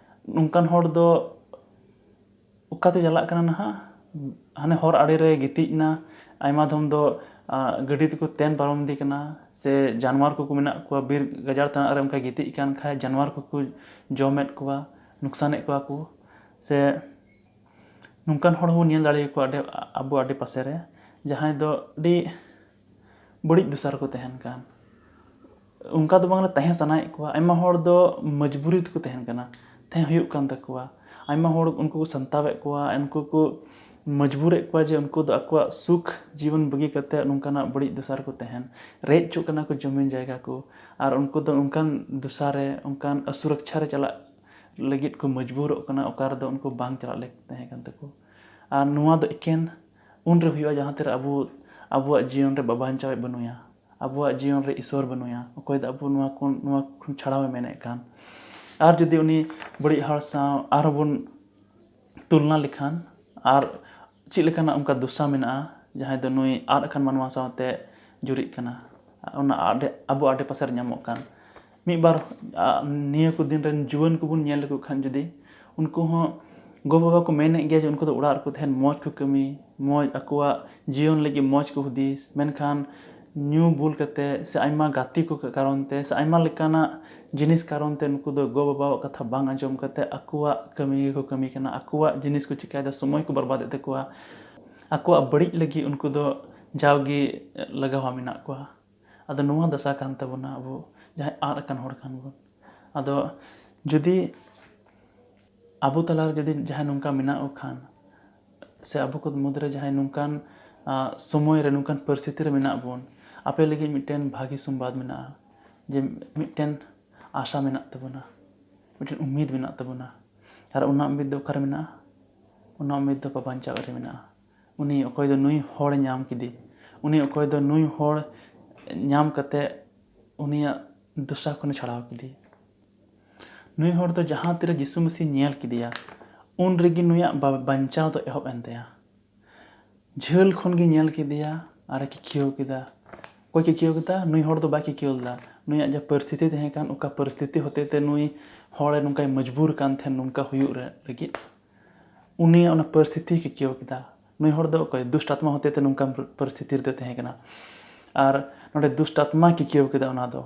ᱱᱚᱝᱠᱟᱱ ᱦᱚᱲ ᱫᱚ ᱚᱠᱟᱛᱮ ᱪᱟᱞᱟᱜ ᱠᱟᱱᱟ ᱱᱟᱦᱟᱜ, ᱦᱟᱱᱮ ᱦᱚᱨ ᱟᱲᱮ ᱨᱮ ᱜᱤᱛᱤᱡ ᱮᱱᱟ, ᱟᱭᱢᱟ ᱫᱷᱚᱢ ᱫᱚ ᱜᱟᱹᱰᱤ ᱛᱮᱠᱚ ᱛᱮᱱ ᱯᱟᱨᱚᱢ ᱤᱫᱤ ᱠᱟᱱᱟ, ᱥᱮ ᱡᱟᱱᱣᱟᱨ ᱠᱚᱠᱚ ᱢᱮᱱᱟᱜ ᱠᱚᱣᱟ ᱵᱤᱨ ᱜᱟᱡᱟᱲ ᱛᱟᱱᱟᱜ ᱨᱮ ᱚᱱᱠᱟ ᱜᱤᱛᱤᱡ ᱠᱟᱱ ᱠᱷᱟᱡ ᱡᱟᱱᱣᱟᱨ ᱠᱚᱠᱚ ᱡᱚᱢᱮᱫ ᱠᱚᱣᱟ, ᱱᱩᱠᱥᱟᱱᱮᱫ ᱠᱚᱣᱟ ᱠᱚ᱾ ᱥᱮ ᱱᱚᱝᱠᱟᱱ ᱦᱚᱲ ᱦᱚᱸ ᱧᱮᱞ ᱫᱟᱲᱮᱭᱟᱠᱚᱣᱟ ᱟᱹᱰᱤ ᱟᱵᱚ ᱟᱰᱮ ᱯᱟᱥᱮ ᱨᱮ, ᱡᱟᱦᱟᱸᱭ ᱫᱚ ᱟᱹᱰᱤ ᱵᱟᱹᱲᱤᱡ ᱫᱚᱥᱟ ᱨᱮᱠᱚ ᱛᱟᱦᱮᱱ ᱠᱟᱱ᱾ ᱚᱱᱠᱟ ᱫᱚ ᱵᱟᱝ ᱛᱟᱦᱮᱸ ᱥᱟᱱᱟᱭᱮᱫ ᱠᱚᱣᱟ᱾ ᱟᱭᱢᱟ ᱦᱚᱲ ᱫᱚ ᱢᱚᱡᱽᱵᱩᱨᱤ ᱛᱮᱠᱚ ᱛᱟᱦᱮᱱ ᱠᱟᱱᱟ, ᱛᱟᱦᱮᱸ ᱦᱩᱭᱩᱜ ᱠᱟᱱ ᱛᱟᱠᱚᱣᱟ᱾ ᱟᱭᱢᱟ ᱦᱚᱲ ᱩᱱᱠᱩ ᱠᱚ ᱥᱟᱱᱛᱟᱣᱮᱫ ᱠᱚᱣᱟ, ᱩᱱᱠᱩ ᱠᱚ ᱢᱚᱡᱽᱵᱩᱨᱮᱫ ᱠᱚᱣᱟ ᱡᱮ ᱩᱱᱠᱩ ᱫᱚ ᱟᱠᱚᱣᱟᱜ ᱥᱩᱠ ᱡᱤᱵᱚᱱ ᱵᱟᱹᱜᱤ ᱠᱟᱛᱮ ᱱᱚᱝᱠᱟᱱᱟᱜ ᱵᱟᱹᱲᱤᱡ ᱫᱚᱥᱟ ᱨᱮᱠᱚ ᱛᱟᱦᱮᱱ, ᱨᱮᱡ ᱦᱚᱪᱚᱜ ᱠᱟᱱᱟ ᱠᱚ ᱡᱚᱢᱤᱱ ᱡᱟᱭᱜᱟ ᱠᱚ, ᱟᱨ ᱩᱱᱠᱩ ᱫᱚ ᱚᱱᱠᱟᱱ ᱫᱚᱥᱟ ᱨᱮ, ᱚᱱᱠᱟᱱ ᱚᱥᱩᱨᱚᱠᱪᱷᱟ ᱨᱮ ᱪᱟᱞᱟᱜ ᱞᱟᱹᱜᱤᱫ ᱠᱚ ᱢᱚᱡᱽᱵᱩᱨᱚᱜ ᱠᱟᱱᱟ, ᱚᱠᱟ ᱨᱮᱫᱚ ᱩᱱᱠᱩ ᱵᱟᱝ ᱪᱟᱞᱟᱜ ᱞᱮᱠ ᱛᱟᱦᱮᱸ ᱠᱟᱱ ᱛᱟᱠᱚ᱾ ᱟᱨ ᱱᱚᱣᱟ ᱫᱚ ᱮᱠᱮᱱ ᱩᱱ ᱨᱮ ᱦᱩᱭᱩᱜᱼᱟ, ᱡᱟᱦᱟᱸ ᱛᱤᱨᱮ ᱟᱵᱚ, ᱟᱵᱚᱣᱟᱜ ᱡᱤᱭᱚᱱ ᱨᱮ ᱵᱟᱵᱟᱧᱪᱟᱣᱤᱡ ᱵᱟᱹᱱᱩᱭᱟ, ᱟᱵᱚᱣᱟᱜ ᱡᱤᱭᱚᱱ ᱨᱮ ᱤᱥᱚᱨ ᱵᱟᱹᱱᱩᱭᱟ, ᱚᱠᱚᱭ ᱫᱚ ᱟᱵᱚ ᱱᱚᱣᱟ ᱠᱷᱚᱱ, ᱱᱚᱣᱟ ᱠᱷᱚᱱ ᱪᱷᱟᱲᱟᱣᱮ ᱢᱮᱱᱮᱫ ᱠᱟᱱ᱾ ᱟᱨ ᱡᱩᱫᱤ ᱩᱱᱤ ᱵᱟᱹᱲᱤᱡ ᱦᱚᱲ ᱥᱟᱶ ᱟᱨᱦᱚᱸ ᱵᱚᱱ ᱛᱩᱞᱱᱟ ᱞᱮᱠᱷᱟᱱ, ᱟᱨ ᱪᱮᱫ ᱞᱮᱠᱟᱱᱟᱜ ᱚᱱᱠᱟ ᱫᱚᱥᱟ ᱢᱮᱱᱟᱜᱼᱟ, ᱡᱟᱦᱟᱸᱭ ᱫᱚ ᱱᱩᱭ ᱟᱫ ᱟᱠᱟᱱ ᱢᱟᱱᱣᱟ ᱥᱟᱶᱛᱮ ᱡᱩᱨᱤᱜ ᱠᱟᱱᱟ, ᱚᱱᱟ ᱟᱰᱮ-, ᱟᱵᱚ ᱟᱰᱮᱯᱟᱥᱮ ᱨᱮ ᱧᱟᱢᱚᱜ ᱠᱟᱱ? ᱢᱤᱫ ᱵᱟᱨ, ᱟ, ᱱᱤᱭᱟᱹ ᱠᱚ ᱫᱤᱱ ᱨᱮᱱ ᱡᱩᱣᱟᱹᱱ ᱠᱚᱵᱚᱱ ᱧᱮᱞ ᱞᱮᱠᱚ ᱠᱷᱟᱱ, ᱡᱩᱫᱤ ᱩᱱᱠᱩ ᱦᱚᱸ ᱜᱚ-ᱵᱟᱵᱟ ᱠᱚ ᱢᱮᱱᱮᱫ ᱜᱮᱭᱟ ᱡᱮ ᱩᱱᱠᱩ ᱫᱚ ᱚᱲᱟᱜ ᱨᱮᱠᱚ ᱛᱟᱦᱮᱱ, ᱢᱚᱡᱽ ᱠᱚ ᱠᱟᱹᱢᱤ, ᱢᱚᱡᱽ ᱟᱠᱚᱣᱟᱜ ᱡᱤᱭᱚᱱ ᱞᱟᱹᱜᱤᱫ ᱢᱚᱡᱽ ᱠᱚ ᱦᱩᱫᱤᱥ, ᱢᱮᱱᱠᱷᱟᱱ ᱧᱩ ᱵᱩᱞ ᱠᱟᱛᱮ ᱥᱮ ᱟᱭᱢᱟ ᱜᱟᱛᱮ ᱠᱚ ᱠᱟᱨᱚᱱ ᱛᱮ ᱥᱮ ᱟᱭᱢᱟ ᱞᱮᱠᱟᱱᱟᱜ ᱡᱤᱱᱤᱥ ᱠᱟᱨᱚᱱ ᱛᱮ ᱱᱩᱠᱩ ᱫᱚ ᱜᱚ-ᱵᱟᱵᱟᱣᱟᱜ ᱠᱟᱛᱷᱟ ᱵᱟᱝ ᱟᱸᱡᱚᱢ ᱠᱟᱛᱮ ᱟᱠᱚᱣᱟᱜ ᱠᱟᱹᱢᱤ ᱜᱮᱠᱚ ᱠᱟᱹᱢᱤ ᱠᱟᱱᱟ, ᱟᱠᱚᱣᱟᱜ ᱡᱤᱱᱤᱥ ᱠᱚ ᱪᱤᱠᱟᱹᱭᱮᱫᱟ, ᱥᱚᱢᱚᱭ ᱠᱚ ᱵᱚᱨᱵᱟᱫᱮᱫ ᱛᱟᱠᱚᱣᱟ᱾ ᱟᱠᱚᱣᱟᱜ ᱵᱟᱹᱲᱤᱡ ᱞᱟᱹᱜᱤᱫ ᱩᱱᱠᱩ ᱫᱚ ᱡᱟᱣᱜᱮ ᱞᱟᱜᱟᱣᱟ ᱢᱮᱱᱟᱜ ᱠᱚᱣᱟ᱾ ᱟᱫᱚ ᱱᱚᱣᱟ ᱫᱚᱥᱟ ᱠᱟᱱ ᱛᱟᱵᱚᱱᱟ ᱟᱵᱚ ᱡᱟᱦᱟᱸᱭ ᱟᱫ ᱟᱠᱟᱱ ᱦᱚᱲ ᱠᱟᱱ ᱵᱚᱱ᱾ ᱟᱫᱚ ᱡᱩᱫᱤ ᱟᱵᱚ ᱛᱟᱞᱟᱨᱮ ᱡᱩᱫᱤ ᱡᱟᱦᱟᱸᱭ ᱱᱚᱝᱠᱟ ᱢᱮᱱᱟᱜ ᱠᱚ ᱠᱷᱟᱱ, ᱥᱮ ᱟᱵᱚ ᱠᱚ ᱢᱩᱫᱽᱨᱮ ᱡᱟᱦᱟᱸᱭ ᱱᱚᱝᱠᱟᱱ, ᱟ, ᱥᱚᱢᱚᱭ ᱨᱮ ᱱᱚᱝᱠᱟᱱ ᱯᱚᱨᱤᱥᱛᱷᱤᱛᱤ ᱨᱮ ᱢᱮᱱᱟᱜ ᱵᱚᱱ, ᱟᱯᱮ ᱞᱟᱹᱜᱤᱫ ᱢᱤᱫᱴᱮᱱ ᱵᱷᱟᱹᱜᱤ ᱥᱚᱢᱵᱟᱫ ᱢᱮᱱᱟᱜᱼᱟ, ᱡᱮ ᱢᱤᱫᱴᱮᱱ ᱟᱥᱟ ᱢᱮᱱᱟᱜ ᱛᱟᱵᱚᱱᱟ, ᱢᱤᱫᱴᱮᱱ ᱩᱢᱤᱫ ᱢᱮᱱᱟᱜ ᱛᱟᱵᱚᱱᱟ᱾ ᱟᱨ ᱚᱱᱟ ᱩᱢᱤᱫ ᱫᱚ ᱚᱠᱟᱨᱮ ᱢᱮᱱᱟᱜᱼᱟ? ᱚᱱᱟ ᱩᱢᱤᱫ ᱫᱚ ᱵᱟᱧᱪᱟᱣ ᱨᱮ ᱢᱮᱱᱟᱜᱼᱟ᱾ ᱩᱱᱤ ᱚᱠᱚᱭ ᱫᱚ ᱱᱩᱭ ᱦᱚᱲ ᱧᱟᱢ ᱠᱮᱫᱮ, ᱩᱱᱤ ᱚᱠᱚᱭ ᱫᱚ ᱱᱩᱭ ᱦᱚᱲ ᱧᱟᱢ ᱠᱟᱛᱮ ᱩᱱᱤᱭᱟᱜ ᱫᱚᱥᱟ ᱠᱷᱚᱱᱮ ᱪᱷᱟᱲᱟᱣ ᱠᱮᱫᱮ᱾ ᱱᱩᱭ ᱦᱚᱲ ᱫᱚ ᱡᱟᱦᱟᱸ ᱛᱤᱨᱮ ᱡᱤᱥᱩ ᱢᱟᱹᱥᱤ ᱧᱮᱞ ᱠᱮᱫᱮᱭᱟ, ᱩᱱ ᱨᱮᱜᱮ ᱱᱩᱭᱟᱜ ᱵᱟ-, ᱵᱟᱧᱪᱟᱣ ᱫᱚ ᱮᱦᱚᱵ ᱮᱱ ᱛᱟᱭᱟ᱾ ᱡᱷᱟᱹᱞ ᱠᱷᱚᱱ ᱜᱮ ᱧᱮᱞ ᱠᱮᱫᱮᱭᱟ ᱟᱨᱮ ᱠᱤᱠᱤᱭᱟᱹᱣ ᱠᱮᱫᱟ᱾ ᱚᱠᱚᱭ ᱠᱤᱠᱤᱭᱟᱹᱣ ᱠᱮᱫᱟ? ᱱᱩᱭ ᱦᱚᱲ ᱫᱚ ᱵᱟᱭ ᱠᱤᱠᱤᱭᱟᱹᱣ ᱞᱮᱫᱟ, ᱱᱩᱭᱟᱜ ᱡᱟᱦᱟᱸ ᱯᱚᱨᱤᱥᱛᱷᱤᱛᱤ ᱛᱟᱦᱮᱸ ᱠᱟᱱ, ᱚᱠᱟ ᱯᱚᱨᱤᱥᱛᱷᱤᱛᱤ ᱦᱚᱛᱮ ᱛᱮ ᱱᱩᱭ ᱦᱚᱲᱮ ᱱᱚᱝᱠᱟᱭ ᱢᱚᱡᱽᱵᱩᱨ ᱠᱟᱱ ᱛᱟᱦᱮᱸᱱ ᱱᱚᱝᱠᱟ ᱦᱩᱭᱩᱜ ᱨᱮ ᱞᱟᱹᱜᱤᱫ, ᱩᱱᱤᱭᱟᱜ ᱚᱱᱟ ᱯᱚᱨᱤᱥᱛᱷᱤᱛᱤ ᱟᱹᱭᱠᱟᱹᱣ ᱠᱮᱫᱟ᱾ ᱱᱩᱭ ᱦᱚᱲ ᱫᱚ ᱚᱠᱚᱭ? ᱫᱩᱥᱴ ᱟᱛᱢᱟ ᱦᱚᱛᱮ ᱛᱮ ᱱᱚᱝᱠᱟ ᱯᱚᱨᱤᱥᱛᱷᱤᱛᱤ ᱨᱮᱫᱚ ᱛᱟᱦᱮᱸ ᱠᱟᱱᱟ᱾ ᱟᱨ ᱱᱚᱰᱮ ᱫᱩᱥᱴ ᱟᱛᱢᱟ ᱟᱹᱭᱠᱟᱹᱣ ᱠᱮᱫᱟ ᱚᱱᱟ ᱫᱚ,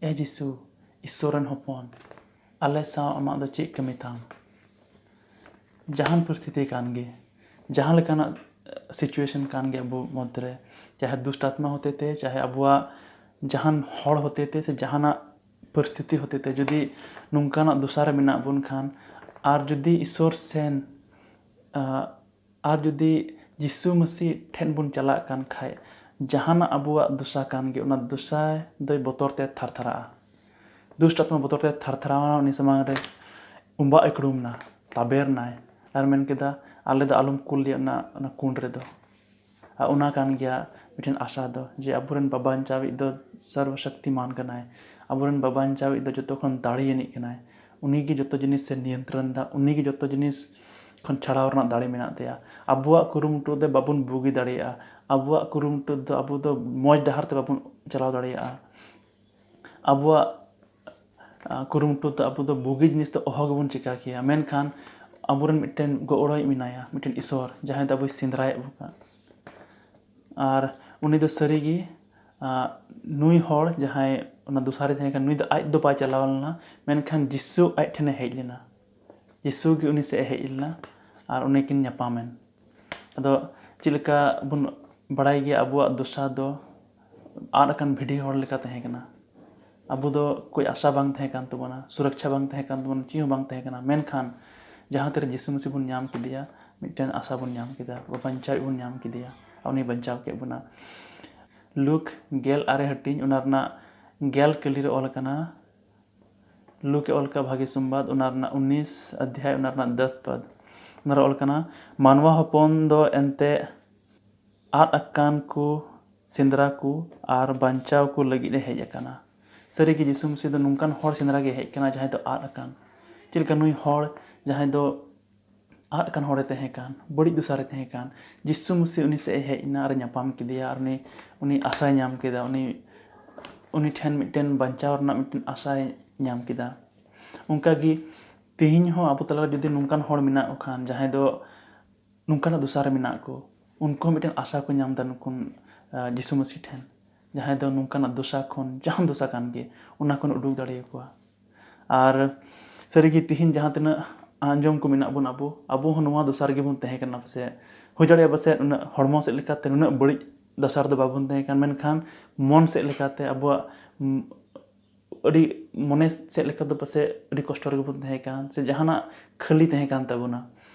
"ᱮ ᱡᱤᱥᱩ, ᱤᱥᱥᱚᱨ ᱨᱮᱱ ᱦᱚᱯᱚᱱ, ᱟᱞᱮ ᱥᱟᱶ ᱟᱢᱟᱜ ᱫᱚ ᱪᱮᱫ ᱠᱟᱹᱢᱤ ᱛᱟᱢ?" ᱡᱟᱦᱟᱱ ᱯᱚᱨᱤᱥᱛᱷᱤᱛᱤ ᱠᱟᱱ ᱜᱮ, ᱡᱟᱦᱟᱸ ᱞᱮᱠᱟᱱᱟᱜ situation ᱠᱟᱱ ᱜᱮ ᱟᱵᱚ ᱢᱚᱫᱽᱫᱷᱮ ᱨᱮ, ᱪᱟᱦᱮ ᱫᱩᱥᱴ ᱟᱛᱢᱟ ᱦᱚᱛᱮ ᱛᱮ, ᱪᱟᱦᱮ ᱟᱵᱚᱣᱟᱜ ᱡᱟᱦᱟᱱ ᱦᱚᱲ ᱦᱚᱛᱮ ᱛᱮ ᱥᱮ ᱡᱟᱦᱟᱱᱟᱜ ᱯᱚᱨᱤᱥᱛᱷᱤᱛᱤ ᱦᱚᱛᱮ ᱛᱮ ᱡᱩᱫᱤ ᱱᱚᱝᱠᱟᱱᱟᱜ ᱫᱚᱥᱟ ᱨᱮ ᱢᱮᱱᱟᱜ ᱵᱚᱱ ᱠᱷᱟᱱ, ᱟᱨ ᱡᱩᱫᱤ ᱤᱥᱥᱚᱨ ᱥᱮᱱ, ᱟᱨ ᱡᱩᱫᱤ ᱡᱤᱥᱩ ᱢᱟᱹᱥᱤ ᱴᱷᱮᱱ ᱵᱚᱱ ᱪᱟᱞᱟᱜ ᱠᱟᱱ ᱠᱷᱟᱡ, ᱡᱟᱦᱟᱱᱟᱜ ᱟᱵᱚᱣᱟᱜ ᱫᱚᱥᱟ ᱠᱟᱱ ᱜᱮ, ᱚᱱᱟ ᱫᱚᱥᱟ ᱫᱚᱭ ᱵᱚᱛᱚᱨ ᱛᱮ ᱛᱷᱟᱨ ᱛᱷᱟᱨᱟᱜᱼᱟ᱾ ᱫᱩᱥᱴ ᱟᱛᱢᱟ ᱵᱚᱛᱚᱨ ᱛᱮ ᱛᱷᱟᱨ ᱛᱷᱟᱨᱟᱣ ᱮᱱᱟ, ᱩᱱᱤ ᱥᱟᱢᱟᱝ ᱨᱮ ᱩᱢᱵᱟᱜ ᱮ ᱠᱩᱲᱩᱢ ᱮᱱᱟ, ᱛᱟᱵᱮᱨ ᱮᱱᱟᱭ ᱟᱨ ᱢᱮᱱ ᱠᱮᱫᱟ, "ᱟᱞᱮ ᱫᱚ ᱟᱞᱚᱢ ᱠᱩᱞ ᱞᱮᱭᱟ ᱚᱱᱟ, ᱚᱱᱟ ᱠᱩᱸᱰ ᱨᱮᱫᱚ᱾" ᱟᱨ ᱚᱱᱟ ᱠᱟᱱ ᱜᱮᱭᱟ ᱢᱤᱫᱴᱮᱱ ᱟᱥᱟ ᱫᱚ, ᱡᱮ ᱟᱵᱚᱨᱮᱱ ᱵᱟᱧᱪᱟᱣᱤᱡ ᱫᱚ ᱥᱚᱨᱵᱚᱥᱚᱠᱛᱤᱢᱟᱱ ᱠᱟᱱᱟᱭ, ᱟᱵᱚᱨᱮᱱ ᱵᱟᱧᱪᱟᱣᱤᱡ ᱫᱚ ᱡᱚᱛᱚ ᱠᱷᱚᱱ ᱫᱟᱲᱮᱭᱟᱱᱤᱡ ᱠᱟᱱᱟᱭ, ᱩᱱᱤ ᱜᱮ ᱡᱚᱛᱚ ᱡᱤᱱᱤᱥ ᱮ ᱱᱤᱭᱚᱱᱛᱨᱚᱱ ᱮᱫᱟ, ᱩᱱᱤ ᱜᱮ ᱡᱚᱛᱚ ᱡᱤᱱᱤᱥ ᱠᱷᱚᱱ ᱪᱷᱟᱲᱟᱣ ᱨᱮᱱᱟᱜ ᱫᱟᱲᱮ ᱢᱮᱱᱟᱜ ᱛᱟᱭᱟ᱾ ᱟᱵᱚᱣᱟᱜ ᱠᱩᱨᱩᱢᱩᱴᱩ ᱛᱮ ᱵᱟᱵᱚᱱ ᱵᱩᱜᱤ ᱫᱟᱲᱮᱭᱟᱜᱼᱟ, ᱟᱵᱚᱣᱟᱜ ᱠᱩᱨᱩᱢᱩᱴᱩ ᱫᱚ ᱟᱵᱚ ᱫᱚ ᱢᱚᱡᱽ ᱰᱟᱦᱟᱨ ᱛᱮ ᱵᱟᱵᱚᱱ ᱪᱟᱞᱟᱣ ᱫᱟᱲᱮᱭᱟᱜᱼᱟ᱾ ᱟᱵᱚᱣᱟᱜ, ᱟ, ᱠᱩᱨᱩᱢᱩᱴᱩ ᱫᱚ ᱟᱵᱚ ᱫᱚ ᱵᱩᱜᱤ ᱡᱤᱱᱤᱥ ᱫᱚ ᱚᱦᱚ ᱜᱮᱵᱚᱱ ᱪᱮᱠᱟ ᱠᱮᱭᱟ, ᱢᱮᱱᱠᱷᱟᱱ ᱟᱵᱚᱨᱮᱱ ᱢᱤᱫᱴᱮᱱ ᱜᱚᱲᱚᱭ ᱢᱮᱱᱟᱭᱟ, ᱢᱤᱫᱴᱮᱱ ᱤᱥᱚᱨ, ᱡᱟᱦᱟᱸᱭ ᱫᱚ ᱟᱵᱚᱭ ᱥᱮᱸᱫᱽᱨᱟᱭᱮᱫ ᱵᱚᱱᱟ᱾ ᱟᱨ ᱩᱱᱤ ᱫᱚ ᱥᱟᱹᱨᱤᱜᱮ, ᱟ, ᱱᱩᱭ ᱦᱚᱲ ᱡᱟᱦᱟᱸᱭ ᱚᱱᱟ ᱫᱚᱥᱟᱨᱮ ᱛᱟᱦᱮᱸ ᱠᱟᱱᱟ, ᱱᱩᱭ ᱫᱚ ᱟᱡ ᱫᱚ ᱵᱟᱭ ᱪᱟᱞᱟᱣ ᱞᱮᱱᱟ, ᱢᱮᱱᱠᱷᱟᱱ ᱡᱤᱥᱩ ᱟᱡ ᱴᱷᱮᱱᱮ ᱦᱮᱡ ᱞᱮᱱᱟ᱾ ᱡᱤᱥᱩ ᱜᱮ ᱩᱱᱤ ᱥᱮᱫ ᱮ ᱦᱮᱡ ᱞᱮᱱᱟ ᱟᱨ ᱩᱱᱤ ᱠᱤᱱ ᱧᱟᱯᱟᱢᱮᱱ᱾ ᱟᱫᱚ ᱪᱮᱫ ᱞᱮᱠᱟ ᱵᱚᱱ ᱵᱟᱲᱟᱭ ᱜᱮᱭᱟ, ᱟᱵᱚᱣᱟᱜ ᱫᱚᱥᱟ ᱫᱚ ᱟᱫ ᱟᱠᱟᱱ ᱵᱷᱤᱰᱤ ᱦᱚᱲ ᱞᱮᱠᱟ ᱛᱟᱦᱮᱸ ᱠᱟᱱᱟ᱾ ᱟᱵᱚ ᱫᱚ ᱠᱳᱭ ᱟᱥᱟ ᱵᱟᱝ ᱛᱟᱦᱮᱸ ᱠᱟᱱ ᱛᱟᱵᱚᱱᱟ, ᱥᱩᱨᱚᱠᱪᱷᱟ ᱵᱟᱝ ᱛᱟᱦᱮᱸ ᱠᱟᱱ ᱛᱟᱵᱚᱱᱟ, ᱪᱮᱫ ᱦᱚᱸ ᱵᱟᱝ ᱛᱟᱦᱮᱸ ᱠᱟᱱᱟ᱾ ᱢᱮᱱᱠᱷᱟᱱ ᱡᱟᱦᱟᱸ ᱛᱤᱨᱮ ᱡᱤᱥᱩ ᱢᱟᱹᱥᱤ ᱵᱚᱱ ᱧᱟᱢ ᱠᱮᱫᱮᱭᱟ, ᱢᱤᱫᱴᱮᱱ ᱟᱥᱟ ᱵᱚᱱ ᱧᱟᱢ ᱠᱮᱫᱟ, ᱵᱟᱧᱪᱟᱣᱤᱡ ᱵᱚᱱ ᱧᱟᱢ ᱠᱮᱫᱮᱭᱟ, ᱟᱨ ᱩᱱᱤ ᱵᱟᱧᱪᱟᱣ ᱠᱮᱫ ᱵᱚᱱᱟ᱾ ᱞᱩᱠ ᱜᱮᱞ ᱟᱨᱮ ᱦᱟᱹᱴᱤᱧ, ᱚᱱᱟ ᱨᱮᱱᱟᱜ ᱜᱮᱞ ᱠᱟᱹᱞᱤ ᱨᱮ ᱚᱞ ᱟᱠᱟᱱᱟ, ᱞᱩᱠ ᱮ ᱚᱞ ᱠᱟᱜ ᱵᱷᱟᱹᱜᱤ ᱥᱚᱢᱵᱟᱫ, ᱚᱱᱟ ᱨᱮᱱᱟᱜ ᱩᱱᱤᱥ ᱚᱫᱷᱭᱟᱭ, ᱚᱱᱟ ᱨᱮᱱᱟᱜ ᱫᱚᱥ ᱯᱚᱫ᱾ ᱚᱱᱟ ᱨᱮ ᱚᱞ ᱠᱟᱱᱟ, ᱢᱟᱱᱣᱟ ᱦᱚᱯᱚᱱ ᱫᱚ ᱮᱱᱛᱮ ᱟᱫ ᱟᱠᱟᱱ ᱠᱚ ᱥᱮᱸᱫᱽᱨᱟ ᱠᱚ ᱟᱨ ᱵᱟᱧᱪᱟᱣ ᱠᱚ ᱞᱟᱹᱜᱤᱫ ᱮ ᱦᱮᱡ ᱟᱠᱟᱱᱟ᱾ ᱥᱟᱹᱨᱤᱜᱮ ᱡᱤᱥᱩ ᱢᱟᱹᱥᱤ ᱫᱚ ᱱᱚᱝᱠᱟᱱ ᱦᱚᱲ ᱥᱮᱸᱫᱽᱨᱟ ᱜᱮ ᱦᱮᱡ ᱟᱠᱟᱱᱟ, ᱡᱟᱦᱟᱸᱭ ᱫᱚ ᱟᱫ ᱟᱠᱟᱱ᱾ ᱪᱮᱫ ᱞᱮᱠᱟ ᱱᱩᱭ ᱦᱚᱲ, ᱡᱟᱦᱟᱸᱭ ᱫᱚ ᱟᱫ ᱟᱠᱟᱱ ᱦᱚᱲᱮ ᱛᱟᱦᱮᱸ ᱠᱟᱱ, ᱵᱟᱹᱲᱤᱡ ᱫᱚᱥᱟᱨᱮ ᱛᱟᱦᱮᱸ ᱠᱟᱱ, ᱡᱤᱥᱩ ᱢᱟᱹᱥᱤ ᱩᱱᱤ ᱥᱮᱫ ᱮ ᱦᱮᱡ ᱮᱱᱟ ᱟᱨ ᱮ ᱧᱟᱯᱟᱢ ᱠᱮᱫᱮᱭᱟ ᱟᱨ ᱩᱱᱤ, ᱩᱱᱤ ᱟᱥᱟᱭ ᱧᱟᱢ ᱠᱮᱫᱟ, ᱩᱱᱤ ᱩᱱᱤ ᱴᱷᱮᱱ ᱢᱤᱫᱴᱮᱱ ᱵᱟᱧᱪᱟᱣ ᱨᱮᱱᱟᱜ ᱢᱤᱫᱴᱮᱱ ᱟᱥᱟᱭ ᱧᱟᱢ ᱠᱮᱫᱟ᱾ ᱚᱱᱠᱟᱜᱮ ᱛᱮᱦᱮᱧ ᱦᱚᱸ ᱟᱵᱚ ᱛᱟᱞᱟᱨᱮ ᱡᱩᱫᱤ ᱱᱚᱝᱠᱟᱱ ᱦᱚᱲ ᱢᱮᱱᱟᱜ ᱠᱚ ᱠᱷᱟᱱ, ᱡᱟᱦᱟᱸᱭ ᱫᱚ ᱱᱚᱝᱠᱟᱱᱟᱜ ᱫᱚᱥᱟ ᱨᱮ ᱢᱮᱱᱟᱜ ᱠᱚ, ᱩᱱᱠᱩ ᱦᱚᱸ ᱢᱤᱫᱴᱮᱱ ᱟᱥᱟ ᱠᱚ ᱧᱟᱢ ᱮᱫᱟ ᱱᱩᱠᱩ, ᱟᱸ, ᱡᱤᱥᱩ ᱢᱟᱹᱥᱤ ᱴᱷᱮᱱ, ᱡᱟᱦᱟᱸᱭ ᱫᱚ ᱱᱚᱝᱠᱟᱱᱟᱜ ᱫᱚᱥᱟ ᱠᱷᱚᱱ, ᱡᱟᱦᱟᱱ ᱫᱚᱥᱟ ᱠᱟᱱ ᱜᱮ, ᱚᱱᱟ ᱠᱷᱚᱱ ᱩᱰᱩᱠ ᱫᱟᱲᱮᱭᱟᱠᱚᱣᱟ᱾ ᱟᱨ ᱥᱟᱹᱨᱤᱜᱮ ᱛᱤᱦᱤᱧ ᱡᱟᱦᱟᱸ ᱛᱤᱱᱟᱹᱜ ᱟᱸᱡᱚᱢ ᱠᱚ ᱢᱮᱱᱟᱜ ᱵᱚᱱ, ᱟᱵᱚ, ᱟᱵᱚ ᱦᱚᱸ ᱱᱚᱣᱟ ᱫᱚᱥᱟ ᱨᱮᱜᱮ ᱵᱚᱱ ᱛᱟᱦᱮᱸ ᱠᱟᱱᱟ ᱯᱟᱥᱮᱡ᱾ ᱦᱩᱭ ᱫᱟᱲᱮᱭᱟᱜᱼᱟ ᱯᱟᱥᱮᱡ ᱩᱱᱟᱹᱜ ᱦᱚᱲᱢᱚ ᱥᱮᱫ ᱞᱮᱠᱟᱛᱮ ᱱᱩᱱᱟᱹᱜ ᱵᱟᱹᱲᱤᱡ ᱫᱚᱥᱟ ᱨᱮᱫᱚ ᱵᱟᱵᱚᱱ ᱛᱟᱦᱮᱸ ᱠᱟᱱ, ᱢᱮᱱᱠᱷᱟᱱ ᱢᱚᱱ ᱥᱮᱫ ᱞᱮᱠᱟᱛᱮ ᱟᱵᱚᱣᱟᱜ, ᱩᱢ, ᱟᱹᱰᱤ ᱢᱚᱱᱮ ᱥᱮᱫ ᱞᱮᱠᱟ ᱫᱚ ᱯᱟᱥᱮᱡ ᱟᱹᱰᱤ ᱠᱚᱥᱴᱚ ᱨᱮᱜᱮ ᱵᱚᱱ ᱛᱟᱦᱮᱸ ᱠᱟᱱ, ᱥᱮ ᱡᱟᱦᱟᱱᱟᱜ ᱠᱷᱟᱹᱞᱤ ᱛᱟᱦᱮᱸ ᱠᱟᱱ ᱛᱟᱵᱚᱱᱟ,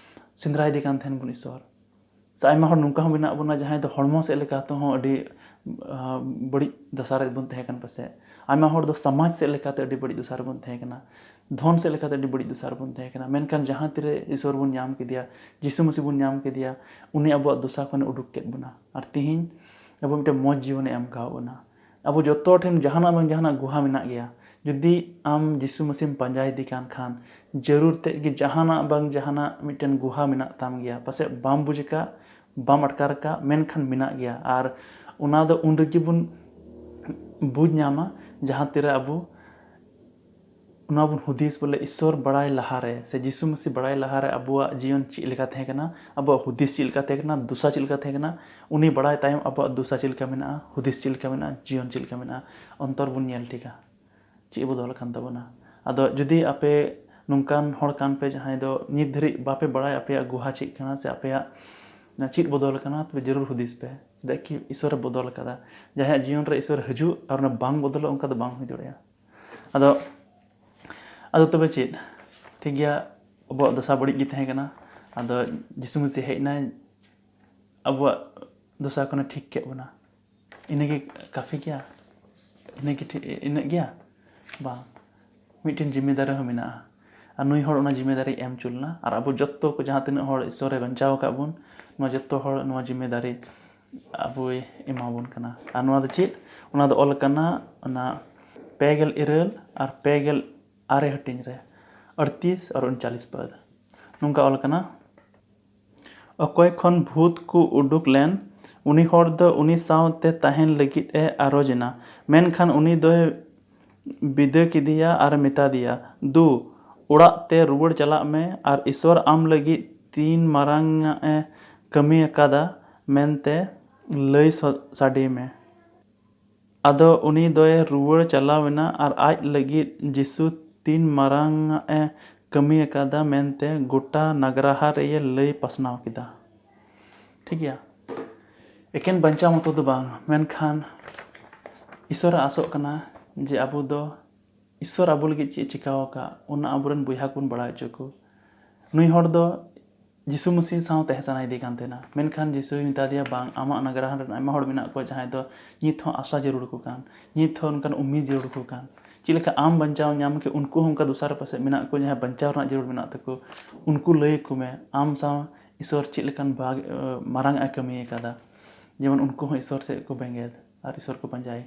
ᱥᱮᱸᱫᱽᱨᱟᱭᱮᱫᱮ ᱠᱟᱱ ᱛᱟᱦᱮᱱ ᱵᱚᱱ ᱤᱥᱚᱨ᱾ ᱥᱮ ᱟᱭᱢᱟ ᱦᱚᱲ ᱱᱚᱝᱠᱟ ᱦᱚᱸ ᱢᱮᱱᱟᱜ ᱵᱚᱱᱟ, ᱡᱟᱦᱟᱸᱭ ᱫᱚ ᱦᱚᱲᱢᱚ ᱥᱮᱫ ᱞᱮᱠᱟ ᱛᱮᱦᱚᱸ ᱟᱹᱰᱤ, ᱟᱸ, ᱵᱟᱹᱲᱤᱡ ᱫᱚᱥᱟ ᱨᱮᱵᱚᱱ ᱛᱟᱦᱮᱸ ᱠᱟᱱ ᱯᱟᱥᱮᱡ᱾ ᱟᱭᱢᱟ ᱦᱚᱲ ᱫᱚ ᱥᱚᱢᱟᱡᱽ ᱥᱮᱫ ᱞᱮᱠᱟᱛᱮ ᱟᱹᱰᱤ ᱵᱟᱹᱲᱤᱡ ᱫᱚᱥᱟ ᱨᱮᱵᱚᱱ ᱛᱟᱦᱮᱸ ᱠᱟᱱᱟ, ᱫᱷᱚᱱ ᱥᱮᱫ ᱞᱮᱠᱟᱛᱮ ᱟᱹᱰᱤ ᱵᱟᱹᱲᱤᱡ ᱫᱚᱥᱟ ᱨᱮᱵᱚᱱ ᱛᱟᱦᱮᱸ ᱠᱟᱱᱟ᱾ ᱢᱮᱱᱠᱷᱟᱱ ᱡᱟᱦᱟᱸ ᱛᱤᱨᱮ ᱤᱥᱚᱨ ᱵᱚᱱ ᱧᱟᱢ ᱠᱮᱫᱮᱭᱟ, ᱡᱤᱥᱩ ᱢᱟᱹᱥᱤ ᱵᱚᱱ ᱧᱟᱢ ᱠᱮᱫᱮᱭᱟ, ᱩᱱᱤ ᱟᱵᱚᱣᱟᱜ ᱫᱚᱥᱟ ᱠᱷᱚᱱᱮ ᱩᱰᱩᱠ ᱠᱮᱫ ᱵᱚᱱᱟ᱾ ᱟᱨ ᱛᱤᱦᱤᱧ ᱟᱵᱚ ᱢᱤᱫᱴᱮᱱ ᱢᱚᱡᱽ ᱡᱤᱭᱚᱱᱮ ᱮᱢ ᱠᱟᱣ ᱵᱚᱱᱟ᱾ ᱟᱵᱚ ᱡᱚᱛᱚ ᱴᱷᱮᱱ ᱡᱟᱦᱟᱱᱟᱜ ᱵᱟᱝ ᱡᱟᱦᱟᱱᱟᱜ ᱜᱩᱦᱟ ᱢᱮᱱᱟᱜ ᱜᱮᱭᱟ᱾ ᱡᱩᱫᱤ ᱟᱢ ᱡᱤᱥᱩ ᱢᱟᱹᱥᱤᱢ ᱯᱟᱸᱡᱟᱭᱮᱫᱮ ᱠᱟᱱ ᱠᱷᱟᱱ, ᱡᱟᱹᱨᱩᱲ ᱛᱮᱫ ᱜᱮ ᱡᱟᱦᱟᱱᱟᱜ ᱵᱟᱝ ᱡᱟᱦᱟᱱᱟᱜ ᱢᱤᱫᱴᱮᱱ ᱜᱩᱦᱟ ᱢᱮᱱᱟᱜ ᱛᱟᱢ ᱜᱮᱭᱟ, ᱯᱟᱥᱮᱡ ᱵᱟᱢ ᱵᱩᱡᱽ ᱟᱠᱟᱫ, ᱵᱟᱢ ᱟᱴᱠᱟᱨ ᱟᱠᱟᱫ, ᱢᱮᱱᱠᱷᱟᱱ ᱢᱮᱱᱟᱜ ᱜᱮᱭᱟ᱾ ᱟᱨ ᱚᱱᱟ ᱫᱚ ᱩᱱ ᱨᱮᱜᱮ ᱵᱚᱱ ᱵᱩᱡᱽ ᱧᱟᱢᱟ, ᱡᱟᱦᱟᱸ ᱛᱤᱨᱮ ᱟᱵᱚ ᱚᱱᱟ ᱵᱚᱱ ᱦᱩᱫᱤᱥ, ᱵᱚᱞᱮ, ᱤᱥᱚᱨ ᱵᱟᱲᱟᱭ ᱞᱟᱦᱟᱨᱮ ᱥᱮ ᱡᱤᱥᱩ ᱢᱟᱹᱥᱤ ᱵᱟᱲᱟᱭ ᱞᱟᱦᱟᱨᱮ ᱟᱵᱚᱣᱟᱜ ᱡᱤᱭᱚᱱ ᱪᱮᱫ ᱞᱮᱠᱟ ᱛᱟᱦᱮᱸ ᱠᱟᱱᱟ, ᱟᱵᱚᱣᱟᱜ ᱦᱩᱫᱤᱥ ᱪᱮᱫ ᱞᱮᱠᱟ ᱛᱟᱦᱮᱸ ᱠᱟᱱᱟ, ᱫᱚᱥᱟ ᱪᱮᱫ ᱞᱮᱠᱟ ᱛᱟᱦᱮᱸ ᱠᱟᱱᱟ, ᱩᱱᱤ ᱵᱟᱲᱟᱭ ᱛᱟᱭᱚᱢ ᱟᱵᱚᱣᱟᱜ ᱫᱚᱥᱟ ᱪᱮᱫ ᱞᱮᱠᱟ ᱢᱮᱱᱟᱜᱼᱟ, ᱦᱩᱫᱤᱥ ᱪᱮᱫ ᱞᱮᱠᱟ ᱢᱮᱱᱟᱜᱼᱟ, ᱡᱤᱭᱚᱱ ᱪᱮᱫ ᱞᱮᱠᱟ ᱢᱮᱱᱟᱜᱼᱟ, ᱚᱱᱛᱚᱨ ᱵᱚᱱ ᱧᱮᱞ ᱴᱷᱤᱠᱟ ᱪᱮᱫ ᱵᱚᱫᱚᱞ ᱟᱠᱟᱱ ᱛᱟᱵᱚᱱᱟ᱾ ᱟᱫᱚ ᱡᱩᱫᱤ ᱟᱯᱮ ᱱᱚᱝᱠᱟᱱ ᱦᱚᱲ ᱠᱟᱱ ᱯᱮ ᱡᱟᱦᱟᱸᱭ ᱫᱚ ᱱᱤᱛ ᱫᱷᱟᱹᱨᱤᱡ ᱵᱟᱯᱮ ᱵᱟᱲᱟᱭᱟ ᱟᱯᱮᱭᱟᱜ ᱜᱩᱦᱟ ᱪᱮᱫ ᱠᱟᱱᱟ ᱥᱮ ᱟᱯᱮᱭᱟᱜ ᱪᱮᱫ ᱵᱚᱫᱚᱞ ᱟᱠᱟᱱᱟ, ᱛᱚᱵᱮ ᱡᱟᱹᱨᱩᱲ ᱦᱩᱫᱤᱥ ᱯᱮ᱾ ᱪᱮᱫᱟᱜ ᱠᱤ ᱤᱥᱚᱨᱮ ᱵᱚᱫᱚᱞ ᱟᱠᱟᱫᱟ᱾ ᱡᱟᱦᱟᱸᱭᱟᱜ ᱡᱤᱭᱚᱱ ᱨᱮ ᱤᱥᱚᱨ ᱦᱤᱡᱩᱜ ᱟᱨ ᱚᱱᱟ ᱵᱟᱝ ᱵᱚᱫᱚᱞᱚᱜ, ᱚᱱᱠᱟ ᱫᱚ ᱵᱟᱝ ᱦᱩᱭ ᱫᱟᱲᱮᱭᱟᱜᱼᱟ᱾ ᱟᱫᱚ, ᱟᱫᱚ ᱛᱚᱵᱮ ᱪᱮᱫ? ᱴᱷᱤᱠ ᱜᱮᱭᱟ, ᱟᱵᱚᱣᱟᱜ ᱫᱚᱥᱟ ᱵᱟᱹᱲᱤᱡ ᱜᱮ ᱛᱟᱦᱮᱸ ᱠᱟᱱᱟ᱾ ᱟᱫᱚ ᱡᱤᱥᱩ ᱢᱟᱹᱥᱤ ᱦᱮᱡ ᱮᱱᱟᱭ, ᱟᱵᱚᱣᱟᱜ ᱫᱚᱥᱟ ᱠᱷᱚᱱᱮ ᱴᱷᱤᱠ ᱠᱮᱫ ᱵᱚᱱᱟ᱾ ᱤᱱᱟᱹᱜᱮ ᱠᱟᱯᱷᱤ ᱜᱮᱭᱟ? ᱤᱱᱟᱹᱜᱮ ᱴᱷᱤᱠ, ᱤᱱᱟᱹᱜ ᱜᱮᱭᱟ? ᱵᱟᱝ, ᱢᱤᱫᱴᱮᱱ ᱡᱤᱢᱤᱫᱟᱨᱤ ᱦᱚᱸ ᱢᱮᱱᱟᱜᱼᱟ᱾ ᱟᱨ ᱱᱩᱭ ᱦᱚᱲ ᱚᱱᱟ ᱡᱤᱢᱤᱫᱟᱨᱤ ᱮᱢ ᱦᱚᱪᱚ ᱞᱮᱱᱟ᱾ ᱟᱨ ᱟᱵᱚ ᱡᱚᱛᱚ ᱠᱚ, ᱡᱟᱦᱟᱸ ᱛᱤᱱᱟᱹᱜ ᱦᱚᱲ ᱤᱥᱚᱨᱮ ᱵᱟᱧᱪᱟᱣ ᱟᱠᱟᱫ ᱵᱚᱱ, ᱱᱚᱣᱟ ᱡᱚᱛᱚ ᱦᱚᱲ ᱱᱚᱣᱟ ᱡᱤᱢᱤᱫᱟᱨᱤ ᱟᱵᱚᱭ ᱮᱢᱟᱵᱚᱱ ᱠᱟᱱᱟ᱾ ᱟᱨ ᱱᱚᱣᱟ ᱫᱚ ᱪᱮᱫ? ᱚᱱᱟ ᱫᱚ ᱚᱞ ᱟᱠᱟᱱᱟ ᱚᱱᱟ ᱯᱮ ᱜᱮᱞ ᱤᱨᱟᱹᱞ ᱟᱨ ᱯᱮ ᱜᱮᱞ ᱟᱨᱮ ᱦᱟᱹᱴᱤᱧ ᱨᱮ, ᱟᱹᱲᱛᱤᱥ ᱟᱨ ᱩᱱᱪᱟᱞᱤᱥ ᱯᱚᱫ᱾ ᱱᱚᱝᱠᱟ ᱚᱞ ᱟᱠᱟᱱᱟ, ᱚᱠᱚᱭ ᱠᱷᱚᱱ ᱵᱷᱩᱛ ᱠᱚ ᱩᱰᱩᱠ ᱞᱮᱱ, ᱩᱱᱤ ᱦᱚᱲ ᱫᱚ ᱩᱱᱤ ᱥᱟᱶᱛᱮ ᱛᱟᱦᱮᱱ ᱞᱟᱹᱜᱤᱫ ᱮ ᱟᱨᱚᱡ ᱮᱱᱟ, ᱢᱮᱱᱠᱷᱟᱱ ᱩᱱᱤ ᱫᱚᱭ ᱵᱤᱫᱟᱹ ᱠᱮᱫᱮᱭᱟ ᱟᱨ ᱢᱮᱛᱟ ᱫᱮᱭᱟ, "ᱫᱩ, ᱚᱲᱟᱜ ᱛᱮ ᱨᱩᱣᱟᱹᱲ ᱪᱟᱞᱟᱜ ᱢᱮ ᱟᱨ ᱤᱥᱚᱨ ᱟᱢ ᱞᱟᱹᱜᱤᱫ ᱛᱤᱱ ᱢᱟᱨᱟᱝ ᱟᱜ ᱮ ᱠᱟᱹᱢᱤ ᱟᱠᱟᱫᱟ ᱢᱮᱱᱛᱮ ᱞᱟᱹᱭ ᱥᱟ-, ᱥᱟᱰᱮ ᱢᱮ᱾" ᱟᱫᱚ ᱩᱱᱤ ᱫᱚᱭ ᱨᱩᱣᱟᱹᱲ ᱪᱟᱞᱟᱣ ᱮᱱᱟ ᱟᱨ ᱟᱡ ᱞᱟᱹᱜᱤᱫ ᱡᱤᱥᱩ ᱛᱤᱱ ᱢᱟᱨᱟᱝ ᱟᱜ ᱮ ᱠᱟᱹᱢᱤ ᱟᱠᱟᱫᱟ ᱢᱮᱱᱛᱮ ᱜᱚᱴᱟ ᱱᱟᱜᱽᱨᱟᱦᱟ ᱨᱮᱭ ᱞᱟᱹᱭ ᱯᱟᱥᱱᱟᱣ ᱠᱮᱫᱟ᱾ ᱴᱷᱤᱠ ᱜᱮᱭᱟ? ᱮᱠᱮᱱ ᱵᱟᱧᱪᱟᱣ ᱢᱚᱛᱚ ᱫᱚ ᱵᱟᱝ, ᱢᱮᱱᱠᱷᱟᱱ ᱤᱥᱚᱨᱟᱜ ᱟᱥᱚᱜ ᱠᱟᱱᱟ ᱡᱮ ᱟᱵᱚ ᱫᱚ ᱤᱥᱚᱨ ᱟᱵᱚ ᱞᱟᱹᱜᱤᱫ ᱪᱮᱫ ᱮ ᱪᱤᱠᱟᱹᱣ ᱟᱠᱟᱫ, ᱚᱱᱟ ᱟᱵᱚᱨᱮᱱ ᱵᱚᱭᱦᱟ ᱠᱚᱵᱚᱱ ᱵᱟᱲᱟᱭ ᱦᱚᱪᱚ ᱠᱚ᱾ ᱱᱩᱭ ᱦᱚᱲ ᱫᱚ ᱡᱤᱥᱩ ᱢᱟᱹᱥᱤ ᱥᱟᱶ ᱛᱟᱦᱮᱸ ᱥᱟᱱᱟᱭᱮᱫᱮ ᱠᱟᱱ ᱛᱟᱦᱮᱱᱟ, ᱢᱮᱱᱠᱷᱟᱱ ᱡᱤᱥᱩᱭ ᱢᱮᱛᱟ ᱫᱮᱭᱟ, "ᱵᱟᱝ, ᱟᱢᱟᱜ ᱱᱟᱜᱽᱨᱟᱦᱟᱱ ᱨᱮᱱ ᱟᱭᱢᱟ ᱦᱚᱲ ᱢᱮᱱᱟᱜ ᱠᱚᱣᱟ ᱡᱟᱦᱟᱸᱭ ᱫᱚ ᱱᱤᱛ ᱦᱚᱸ ᱟᱥᱟ ᱡᱟᱹᱨᱩᱲ ᱟᱠᱚ ᱠᱟᱱ, ᱱᱤᱛ ᱦᱚᱸ ᱚᱱᱠᱟᱱ ᱩᱢᱤᱫ ᱡᱟᱹᱨᱩᱲ ᱟᱠᱚ ᱠᱟᱱ᱾ ᱪᱮᱫ ᱞᱮᱠᱟ ᱟᱢ ᱵᱟᱧᱪᱟᱣ ᱧᱟᱢ ᱠᱮᱫ, ᱩᱱᱠᱩ ᱦᱚᱸ ᱚᱱᱠᱟ ᱫᱚᱥᱟᱨ ᱯᱟᱥᱮᱡ ᱢᱮᱱᱟᱜ ᱠᱚ ᱡᱟᱦᱟᱸᱭ ᱵᱟᱧᱪᱟᱣ ᱨᱮᱱᱟᱜ ᱡᱟᱹᱨᱩᱲ ᱢᱮᱱᱟᱜ ᱛᱟᱠᱚ, ᱩᱱᱠᱩ ᱞᱟᱹᱭ ᱟᱠᱚ ᱢᱮ ᱟᱢ ᱥᱟᱶ ᱤᱥᱚᱨ ᱪᱮᱫ ᱞᱮᱠᱟᱱ ᱵᱷᱟᱜᱽ, ᱢᱟᱨᱟᱝ ᱟᱜ ᱮ ᱠᱟᱹᱢᱤ ᱟᱠᱟᱫᱟ, ᱡᱮᱢᱚᱱ ᱩᱱᱠᱩ ᱦᱚᱸ ᱤᱥᱚᱨ ᱥᱮᱫ ᱠᱚ ᱵᱮᱸᱜᱮᱫ ᱟᱨ ᱤᱥᱚᱨ ᱠᱚ ᱯᱟᱸᱡᱟᱭ᱾"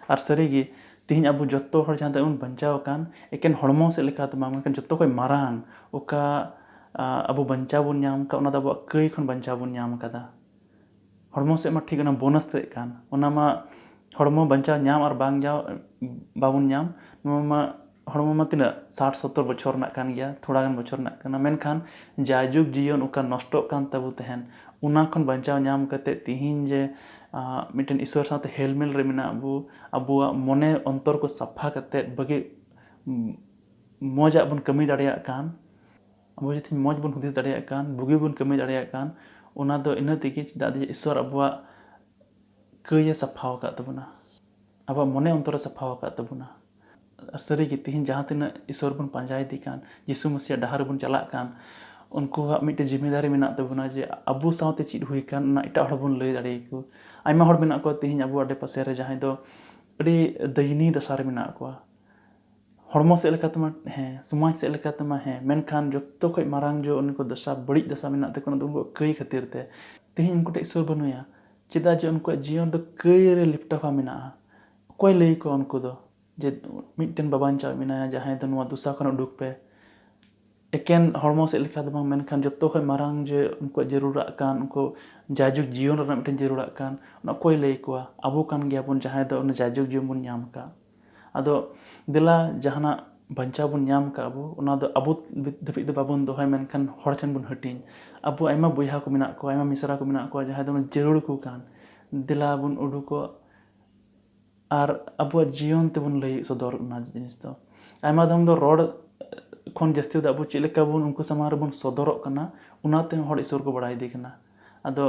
ᱟᱨ ᱥᱟᱹᱨᱤᱜᱮ ᱛᱮᱦᱮᱧ ᱟᱵᱚ ᱡᱚᱛᱚ ᱦᱚᱲ ᱡᱟᱦᱟᱸ ᱛᱤᱱᱟᱹᱜ ᱵᱚᱱ ᱵᱟᱧᱪᱟᱣ ᱟᱠᱟᱱ, ᱮᱠᱮᱱ ᱦᱚᱲᱢᱚ ᱥᱮᱫ ᱞᱮᱠᱟ ᱫᱚ ᱵᱟᱝ, ᱢᱮᱱᱠᱷᱟᱱ ᱡᱚᱛᱚ ᱠᱷᱚᱱ ᱢᱟᱨᱟᱝ ᱚᱠᱟ, ᱟ, ᱟᱵᱚ ᱵᱟᱧᱪᱟᱣ ᱵᱚᱱ ᱧᱟᱢ ᱟᱠᱟᱫ, ᱚᱱᱟ ᱫᱚ ᱟᱵᱚᱣᱟᱜ ᱠᱟᱹᱭ ᱠᱷᱚᱱ ᱵᱟᱧᱪᱟᱣ ᱵᱚᱱ ᱧᱟᱢ ᱟᱠᱟᱫᱟ᱾ ᱦᱚᱲᱢᱚ ᱥᱮᱫ ᱢᱟ ᱴᱷᱤᱠ ᱚᱱᱟ ᱵᱳᱱᱟᱥ ᱛᱮᱫ ᱠᱟᱱ, ᱚᱱᱟ ᱢᱟ ᱦᱚᱲᱢᱚ ᱵᱟᱧᱪᱟᱣ ᱧᱟᱢ ᱟᱨ ᱵᱟᱝ ᱧᱟᱢ ᱵᱟᱵᱚᱱ ᱧᱟᱢ, ᱱᱚᱣᱟ ᱢᱟ ᱦᱚᱲᱢᱚ ᱢᱟ ᱛᱤᱱᱟᱹᱜ ᱥᱟᱴ ᱥᱚᱛᱛᱚᱨ ᱵᱚᱪᱷᱚᱨ ᱨᱮᱱᱟᱜ ᱠᱟᱱ ᱜᱮᱭᱟ, ᱛᱷᱚᱲᱟ ᱜᱟᱱ ᱵᱚᱪᱷᱚᱨ ᱨᱮᱱᱟᱜ ᱠᱟᱱᱟ, ᱢᱮᱱᱠᱷᱟᱱ ᱡᱟᱭᱡᱩᱜᱽ ᱡᱤᱭᱚᱱ ᱚᱠᱟ ᱱᱚᱥᱴᱚᱜ ᱠᱟᱱ ᱛᱟᱵᱚ ᱛᱟᱦᱮᱱ, ᱚᱱᱟ ᱠᱷᱚᱱ ᱵᱟᱧᱪᱟᱣ ᱧᱟᱢ ᱠᱟᱛᱮ ᱛᱤᱦᱤᱧ ᱡᱮ, ᱟ, ᱢᱤᱫᱴᱮᱱ ᱤᱥᱚᱨ ᱥᱟᱶᱛᱮ ᱦᱮᱞᱢᱮᱞ ᱨᱮ ᱢᱮᱱᱟᱜ ᱵᱚ, ᱟᱵᱚᱣᱟᱜ ᱢᱚᱱᱮ ᱚᱱᱛᱚᱨ ᱠᱚ ᱥᱟᱯᱷᱟ ᱠᱟᱛᱮ ᱵᱷᱟᱹᱜᱤ, ᱩᱢ, ᱢᱚᱡᱟᱜ ᱵᱚᱱ ᱠᱟᱹᱢᱤ ᱫᱟᱲᱮᱭᱟᱜ ᱠᱟᱱ, ᱟᱵᱚ ᱡᱩᱫᱤ ᱢᱚᱡᱽ ᱵᱚᱱ ᱦᱩᱫᱤᱥ ᱫᱟᱲᱮᱭᱟᱜ ᱠᱟᱱ, ᱵᱩᱜᱤ ᱵᱚᱱ ᱠᱟᱹᱢᱤ ᱫᱟᱲᱮᱭᱟᱜ ᱠᱟᱱ, ᱚᱱᱟ ᱫᱚ ᱤᱱᱟᱹ ᱛᱮᱜᱮ, ᱪᱮᱫᱟᱜ ᱡᱮ ᱤᱥᱚᱨ ᱟᱵᱚᱣᱟᱜ ᱠᱟᱹᱭ ᱮ ᱥᱟᱯᱷᱟ ᱟᱠᱟᱫ ᱛᱟᱵᱚᱱᱟ, ᱟᱵᱚᱣᱟᱜ ᱢᱚᱱᱮ ᱚᱱᱛᱚᱨ ᱮ ᱥᱟᱯᱷᱟ ᱟᱠᱟᱫ ᱛᱟᱵᱚᱱᱟ᱾ ᱟᱨ ᱥᱟᱹᱨᱤᱜᱮ ᱛᱮᱦᱮᱧ ᱡᱟᱦᱟᱸ ᱛᱤᱱᱟᱹᱜ ᱤᱥᱚᱨ ᱵᱚᱱ ᱯᱟᱸᱡᱟᱭᱮᱫᱮ ᱠᱟᱱ, ᱡᱤᱥᱩ ᱢᱟᱹᱥᱤᱭᱟᱜ ᱰᱟᱦᱟᱨ ᱨᱮᱵᱚᱱ ᱪᱟᱞᱟᱜ ᱠᱟᱱ, ᱩᱱᱠᱩᱣᱟᱜ ᱢᱤᱫᱴᱮᱱ ᱡᱤᱢᱢᱮᱫᱟᱨᱤ ᱢᱮᱱᱟᱜ ᱛᱟᱵᱚᱱᱟ ᱡᱮ ᱟᱵᱚ ᱥᱟᱶᱛᱮ ᱪᱮᱫ ᱦᱩᱭ ᱠᱟᱱ, ᱚᱱᱟ ᱮᱴᱟᱜ ᱦᱚᱲ ᱵᱚᱱ ᱞᱟᱹᱭ ᱫᱟᱲᱮᱭᱟᱠᱚ᱾ ᱟᱭᱢᱟ ᱦᱚᱲ ᱢᱮᱱᱟᱜ ᱠᱚᱣᱟ ᱛᱮᱦᱮᱧ ᱟᱵᱚ ᱟᱰᱮ ᱯᱟᱥᱮ ᱨᱮ ᱡᱟᱦᱟᱸᱭ ᱫᱚ ᱟᱹᱰᱤ ᱫᱟᱹᱭᱱᱤ ᱫᱚᱥᱟ ᱨᱮ ᱢᱮᱱᱟᱜ ᱠᱚᱣᱟ᱾ ᱦᱚᱲᱢᱚ ᱥᱮᱫ ᱞᱮᱠᱟᱛᱮᱢᱟ ᱦᱮᱸ, ᱥᱚᱢᱟᱡᱽ ᱥᱮᱫ ᱞᱮᱠᱟᱛᱮᱢᱟ ᱦᱮᱸ, ᱢᱮᱱᱠᱷᱟᱱ ᱡᱚᱛᱚ ᱠᱷᱚᱱ ᱢᱟᱨᱟᱝ ᱡᱚ ᱩᱱᱠᱩ ᱫᱚᱥᱟ, ᱵᱟᱹᱲᱤᱡ ᱫᱚᱥᱟ ᱢᱮᱱᱟᱜ ᱛᱟᱠᱚᱣᱟ, ᱚᱱᱟ ᱫᱚ ᱩᱱᱠᱩᱣᱟᱜ ᱠᱟᱹᱭ ᱠᱷᱟᱹᱛᱤᱨ ᱛᱮ᱾ ᱛᱮᱦᱮᱧ ᱩᱱᱠᱩ ᱴᱷᱮᱱ ᱤᱥᱚᱨ ᱵᱟᱹᱱᱩᱭᱟ, ᱪᱮᱫᱟᱜ ᱡᱮ ᱩᱱᱠᱩᱣᱟᱜ ᱡᱤᱭᱚᱱ ᱫᱚ ᱠᱟᱹᱭ ᱨᱮ ᱞᱤᱯᱴᱟᱯᱷᱟ ᱢᱮᱱᱟᱜᱼᱟ᱾ ᱚᱠᱚᱭ ᱞᱟᱹᱭ ᱟᱠᱚᱣᱟ ᱩᱱᱠᱩ ᱫᱚ ᱡᱮ ᱢᱤᱫᱴᱮᱱ ᱵᱟᱵᱟᱧᱪᱟᱣ ᱢᱮᱱᱟᱭᱟ, ᱡᱟᱦᱟᱸᱭ ᱫᱚ ᱱᱚᱣᱟ ᱫᱚᱥᱟ ᱠᱷᱚᱱ ᱩᱰᱩᱠ ᱯᱮ? ᱮᱠᱮᱱ ᱦᱚᱲᱢᱚ ᱥᱮᱫ ᱞᱮᱠᱟ ᱫᱚ ᱵᱟᱝ, ᱢᱮᱱᱠᱷᱟᱱ ᱡᱚᱛᱚ ᱠᱷᱚᱱ ᱢᱟᱨᱟᱝ ᱡᱮ ᱩᱱᱠᱩᱣᱟᱜ ᱡᱟᱹᱨᱩᱲᱟᱜ ᱠᱟᱱ, ᱩᱱᱠᱩ ᱡᱟᱭᱡᱩᱜᱽ ᱡᱤᱭᱚᱱ ᱨᱮᱱᱟᱜ ᱢᱤᱫᱴᱮᱱ ᱡᱟᱹᱨᱩᱲᱟᱜ ᱠᱟᱱ, ᱚᱱᱟ ᱚᱠᱚᱭ ᱞᱟᱹᱭ ᱟᱠᱚᱣᱟ? ᱟᱵᱚ ᱠᱟᱱ ᱜᱮᱭᱟᱵᱚᱱ, ᱡᱟᱦᱟᱸᱭ ᱫᱚ ᱚᱱᱟ ᱡᱟᱭᱡᱩᱜᱽ ᱡᱤᱭᱚᱱ ᱵᱚᱱ ᱧᱟᱢ ᱟᱠᱟᱫ᱾ ᱟᱫᱚ ᱫᱮᱞᱟ, ᱡᱟᱦᱟᱱᱟᱜ ᱵᱟᱧᱪᱟᱣ ᱵᱚᱱ ᱧᱟᱢ ᱟᱠᱟᱫ ᱟᱵᱚ, ᱚᱱᱟ ᱫᱚ ᱟᱵᱚ ᱫᱷᱟᱹᱵᱤᱡ ᱫᱚ ᱵᱟᱵᱚᱱ ᱫᱚᱦᱚᱭ, ᱢᱮᱱᱠᱷᱟᱱ ᱦᱚᱲ ᱴᱷᱮᱱ ᱵᱚᱱ ᱦᱟᱹᱴᱤᱧ᱾ ᱟᱵᱚ ᱟᱭᱢᱟ ᱵᱚᱭᱦᱟ ᱠᱚ ᱢᱮᱱᱟᱜ ᱠᱚᱣᱟ, ᱟᱭᱢᱟ ᱢᱤᱥᱨᱟ ᱠᱚ ᱢᱮᱱᱟᱜ ᱠᱚᱣᱟ, ᱡᱟᱦᱟᱸᱭ ᱫᱚ ᱚᱱᱟ ᱡᱟᱹᱨᱩᱲ ᱟᱠᱚ ᱠᱟᱱ᱾ ᱫᱮᱞᱟ ᱵᱚᱱ ᱩᱰᱩᱠᱚᱜ ᱟᱨ ᱟᱵᱚᱣᱟᱜ ᱡᱤᱭᱚᱱ ᱛᱮᱵᱚᱱ ᱞᱟᱹᱭ ᱥᱚᱫᱚᱨ ᱚᱱᱟ ᱡᱤᱱᱤᱥ ᱫᱚ᱾ ᱟᱭᱢᱟ ᱫᱷᱚᱢ ᱫᱚ ᱨᱚᱲ ᱠᱷᱚᱱ ᱡᱟᱹᱥᱛᱤ ᱫᱚ ᱟᱵᱚ ᱪᱮᱫ ᱞᱮᱠᱟ ᱵᱚᱱ ᱩᱱᱠᱩ ᱥᱟᱢᱟᱝ ᱨᱮᱵᱚᱱ ᱥᱚᱫᱚᱨᱚᱜ ᱠᱟᱱᱟ, ᱚᱱᱟ ᱛᱮᱦᱚᱸ ᱦᱚᱲ ᱤᱥᱚᱨ ᱠᱚ ᱵᱟᱲᱟᱭ ᱤᱫᱤ ᱠᱟᱱᱟ᱾ ᱟᱫᱚ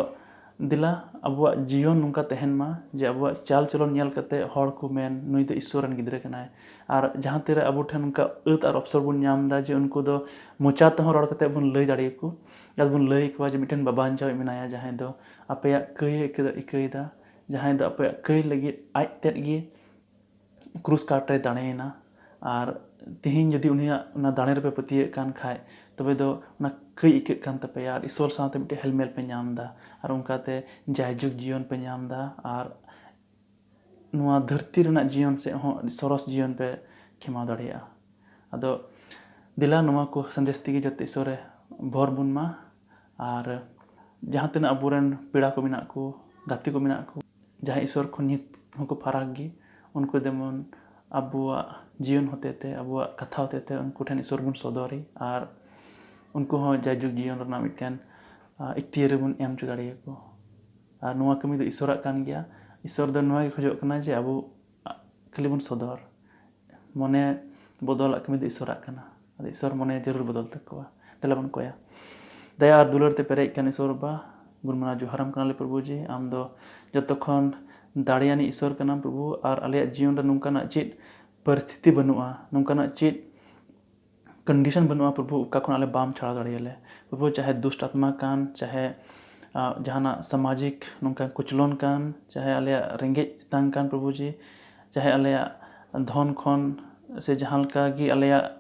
ᱫᱮᱞᱟ, ᱟᱵᱚᱣᱟᱜ ᱡᱤᱭᱚᱱ ᱱᱚᱝᱠᱟ ᱛᱟᱦᱮᱱ ᱢᱟ ᱡᱮ ᱟᱵᱚᱣᱟᱜ ᱪᱟᱞ ᱪᱚᱞᱚᱱ ᱧᱮᱞ ᱠᱟᱛᱮ ᱦᱚᱲ ᱠᱚ ᱢᱮᱱ, "ᱱᱩᱭ ᱫᱚ ᱤᱥᱚᱨ ᱨᱮᱱ ᱜᱤᱫᱽᱨᱟᱹ ᱠᱟᱱᱟᱭ᱾" ᱟᱨ ᱡᱟᱦᱟᱸ ᱛᱤᱨᱮ ᱟᱵᱚ ᱴᱷᱮᱱ ᱚᱱᱠᱟ ᱟᱹᱛ ᱟᱨ ᱚᱯᱥᱚᱨ ᱵᱚᱱ ᱧᱟᱢ ᱮᱫᱟ ᱡᱮ ᱩᱱᱠᱩ ᱫᱚ ᱢᱚᱪᱟ ᱛᱮᱦᱚᱸ ᱨᱚᱲ ᱠᱟᱛᱮ ᱵᱚᱱ ᱞᱟᱹᱭ ᱫᱟᱲᱮᱭᱟᱠᱚ, ᱟᱨ ᱵᱚᱱ ᱞᱟᱹᱭ ᱟᱠᱚᱣᱟ ᱡᱮ ᱢᱤᱫᱴᱮᱱ ᱵᱟᱵᱟ ᱵᱟᱧᱪᱟᱣᱤᱡ ᱢᱮᱱᱟᱭᱟ, ᱡᱟᱦᱟᱸᱭ ᱫᱚ ᱟᱯᱮᱭᱟᱜ ᱠᱟᱹᱭ ᱮ ᱤᱠᱟᱹ-, ᱤᱠᱟᱹᱭᱮᱫᱟ, ᱡᱟᱦᱟᱸᱭ ᱫᱚ ᱟᱯᱮᱭᱟᱜ ᱠᱟᱹᱭ ᱞᱟᱹᱜᱤᱫ ᱟᱡ ᱛᱮᱫ ᱜᱮ ᱠᱨᱩᱥ ᱠᱟᱴ ᱨᱮᱭ ᱫᱟᱲᱮᱭᱮᱱᱟ᱾ ᱟᱨ ᱛᱮᱦᱮᱧ ᱡᱩᱫᱤ ᱩᱱᱤᱭᱟᱜ ᱚᱱᱟ ᱫᱟᱲᱮ ᱨᱮᱯᱮ ᱯᱟᱹᱛᱭᱟᱹᱜ ᱠᱟᱱ ᱠᱷᱟᱡ, ᱛᱚᱵᱮ ᱫᱚ ᱚᱱᱟ ᱠᱟᱹᱭ ᱤᱠᱟᱹᱜ ᱠᱟᱱ ᱛᱟᱯᱮᱭᱟ ᱟᱨ ᱤᱥᱚᱨ ᱥᱟᱶᱛᱮ ᱢᱤᱫᱴᱮᱱ ᱦᱮᱞᱢᱮᱞ ᱯᱮ ᱧᱟᱢ ᱮᱫᱟ, ᱟᱨ ᱚᱱᱠᱟᱛᱮ ᱡᱟᱭᱡᱩᱜᱽ ᱡᱤᱭᱚᱱ ᱯᱮ ᱧᱟᱢ ᱮᱫᱟ, ᱟᱨ ᱱᱚᱣᱟ ᱫᱷᱟᱹᱨᱛᱤ ᱨᱮᱱᱟᱜ ᱡᱤᱭᱚᱱ ᱥᱮᱫ ᱦᱚᱸ ᱟᱹᱰᱤ ᱥᱚᱨᱚᱥ ᱡᱤᱭᱚᱱ ᱯᱮ ᱠᱷᱮᱢᱟᱣ ᱫᱟᱲᱮᱭᱟᱜᱼᱟ᱾ ᱟᱫᱚ ᱫᱮᱞᱟ, ᱱᱚᱣᱟ ᱠᱚ ᱥᱟᱸᱫᱮᱥ ᱛᱮᱜᱮ ᱡᱚᱛᱚ ᱤᱥᱚᱨ ᱨᱮ ᱵᱷᱚᱨ ᱵᱚᱱ ᱢᱟ, ᱟᱨ ᱡᱟᱦᱟᱸ ᱛᱤᱱᱟᱹᱜ ᱟᱵᱚᱨᱮᱱ ᱯᱮᱲᱟ ᱠᱚ ᱢᱮᱱᱟᱜ ᱠᱚ, ᱜᱟᱛᱮ ᱠᱚ ᱢᱮᱱᱟᱜ ᱠᱚ, ᱡᱟᱦᱟᱸᱭ ᱤᱥᱚᱨ ᱠᱷᱚᱱ ᱱᱤᱛ ᱦᱚᱸᱠᱚ ᱯᱷᱟᱨᱟᱠ ᱜᱮ, ᱩᱱᱠᱩ ᱡᱮᱢᱚᱱ ᱟᱵᱚᱣᱟᱜ ᱡᱤᱭᱚᱱ ᱦᱚᱛᱮ ᱛᱮ, ᱟᱵᱚᱣᱟᱜ ᱠᱟᱛᱷᱟ ᱦᱚᱛᱮ ᱛᱮ ᱩᱱᱠᱩ ᱴᱷᱮᱱ ᱤᱥᱚᱨ ᱵᱚᱱ ᱥᱚᱫᱚᱨᱤ ᱟᱨ ᱩᱱᱠᱩ ᱦᱚᱸ ᱡᱟᱭᱡᱩᱜᱽ ᱡᱤᱭᱚᱱ ᱨᱮᱱᱟᱜ ᱢᱤᱫᱴᱮᱱ, ᱟ, ᱤᱠᱛᱤᱭᱟᱹᱨ ᱨᱮᱵᱚᱱ ᱮᱢ ᱦᱚᱪᱚ ᱫᱟᱲᱮᱭᱟᱠᱚ᱾ ᱟᱨ ᱱᱚᱣᱟ ᱠᱟᱹᱢᱤ ᱫᱚ ᱤᱥᱚᱨᱟᱜ ᱠᱟᱱ ᱜᱮᱭᱟ᱾ ᱤᱥᱚᱨ ᱫᱚ ᱱᱚᱣᱟ ᱜᱮ ᱠᱷᱚᱡᱚᱜ ᱠᱟᱱᱟ ᱡᱮ ᱟᱵᱚ, ᱟ, ᱠᱷᱟᱹᱞᱤ ᱵᱚᱱ ᱥᱚᱫᱚᱨ᱾ ᱢᱚᱱᱮ ᱵᱚᱫᱚᱞᱟᱜ ᱠᱟᱹᱢᱤ ᱫᱚ ᱤᱥᱚᱨᱟᱜ ᱠᱟᱱᱟ᱾ ᱟᱫᱚ ᱤᱥᱚᱨ ᱢᱚᱱᱮ ᱡᱟᱹᱨᱩᱲ ᱵᱚᱫᱚᱞ ᱛᱟᱠᱚᱣᱟ᱾ ᱫᱮᱞᱟ ᱵᱚᱱ ᱠᱚᱭᱟ᱾ ᱫᱟᱭᱟ ᱟᱨ ᱫᱩᱞᱟᱹᱲ ᱛᱮ ᱯᱮᱨᱮᱡ ᱠᱟᱱ ᱤᱥᱚᱨ ᱵᱟᱵᱟ, ᱜᱩᱱ ᱢᱟᱱᱟᱣ ᱡᱚᱦᱟᱨᱟᱢ ᱠᱟᱱᱟᱞᱮ ᱯᱨᱚᱵᱷᱩ ᱡᱤ, ᱟᱢ ᱫᱚ ᱡᱚᱛᱚ ᱠᱷᱚᱱ ᱫᱟᱲᱮᱭᱟᱱᱤᱡ ᱤᱥᱚᱨ ᱠᱟᱱᱟᱢ ᱯᱨᱚᱵᱷᱩ, ᱟᱨ ᱟᱞᱮᱭᱟᱜ ᱡᱤᱭᱚᱱ ᱨᱮ ᱱᱚᱝᱠᱟᱱᱟᱜ ᱪᱮᱫ ᱯᱚᱨᱤᱥᱛᱷᱤᱛᱤ ᱵᱟᱹᱱᱩᱜᱼᱟ, ᱱᱚᱝᱠᱟᱱᱟᱜ ᱪᱮᱫ condition ᱵᱟᱹᱱᱩᱜᱼᱟ ᱯᱨᱚᱵᱷᱩ, ᱚᱠᱟ ᱠᱷᱚᱱ ᱟᱞᱮ ᱵᱟᱢ ᱪᱷᱟᱲᱟᱣ ᱫᱟᱲᱮᱭᱟᱞᱮ᱾ ᱯᱨᱚᱵᱷᱩ, ᱪᱟᱦᱮ ᱫᱩᱥᱴ ᱟᱛᱢᱟ ᱠᱟᱱ, ᱪᱟᱦᱮ, ᱟ, ᱡᱟᱦᱟᱱᱟᱜ ᱥᱟᱢᱟᱡᱤᱠ ᱱᱚᱝᱠᱟᱱ ᱠᱩᱪᱞᱚᱱ ᱠᱟᱱ, ᱪᱟᱦᱮ ᱟᱞᱮᱭᱟᱜ ᱨᱮᱸᱜᱮᱡ ᱛᱮᱛᱟᱝ ᱠᱟᱱ ᱯᱨᱚᱵᱷᱩ ᱡᱤ, ᱪᱟᱦᱮ ᱟᱞᱮᱭᱟᱜ ᱫᱷᱚᱱ ᱠᱷᱚᱱ ᱥᱮ ᱡᱟᱦᱟᱸ ᱞᱮᱠᱟ ᱜᱮ ᱟᱞᱮᱭᱟᱜ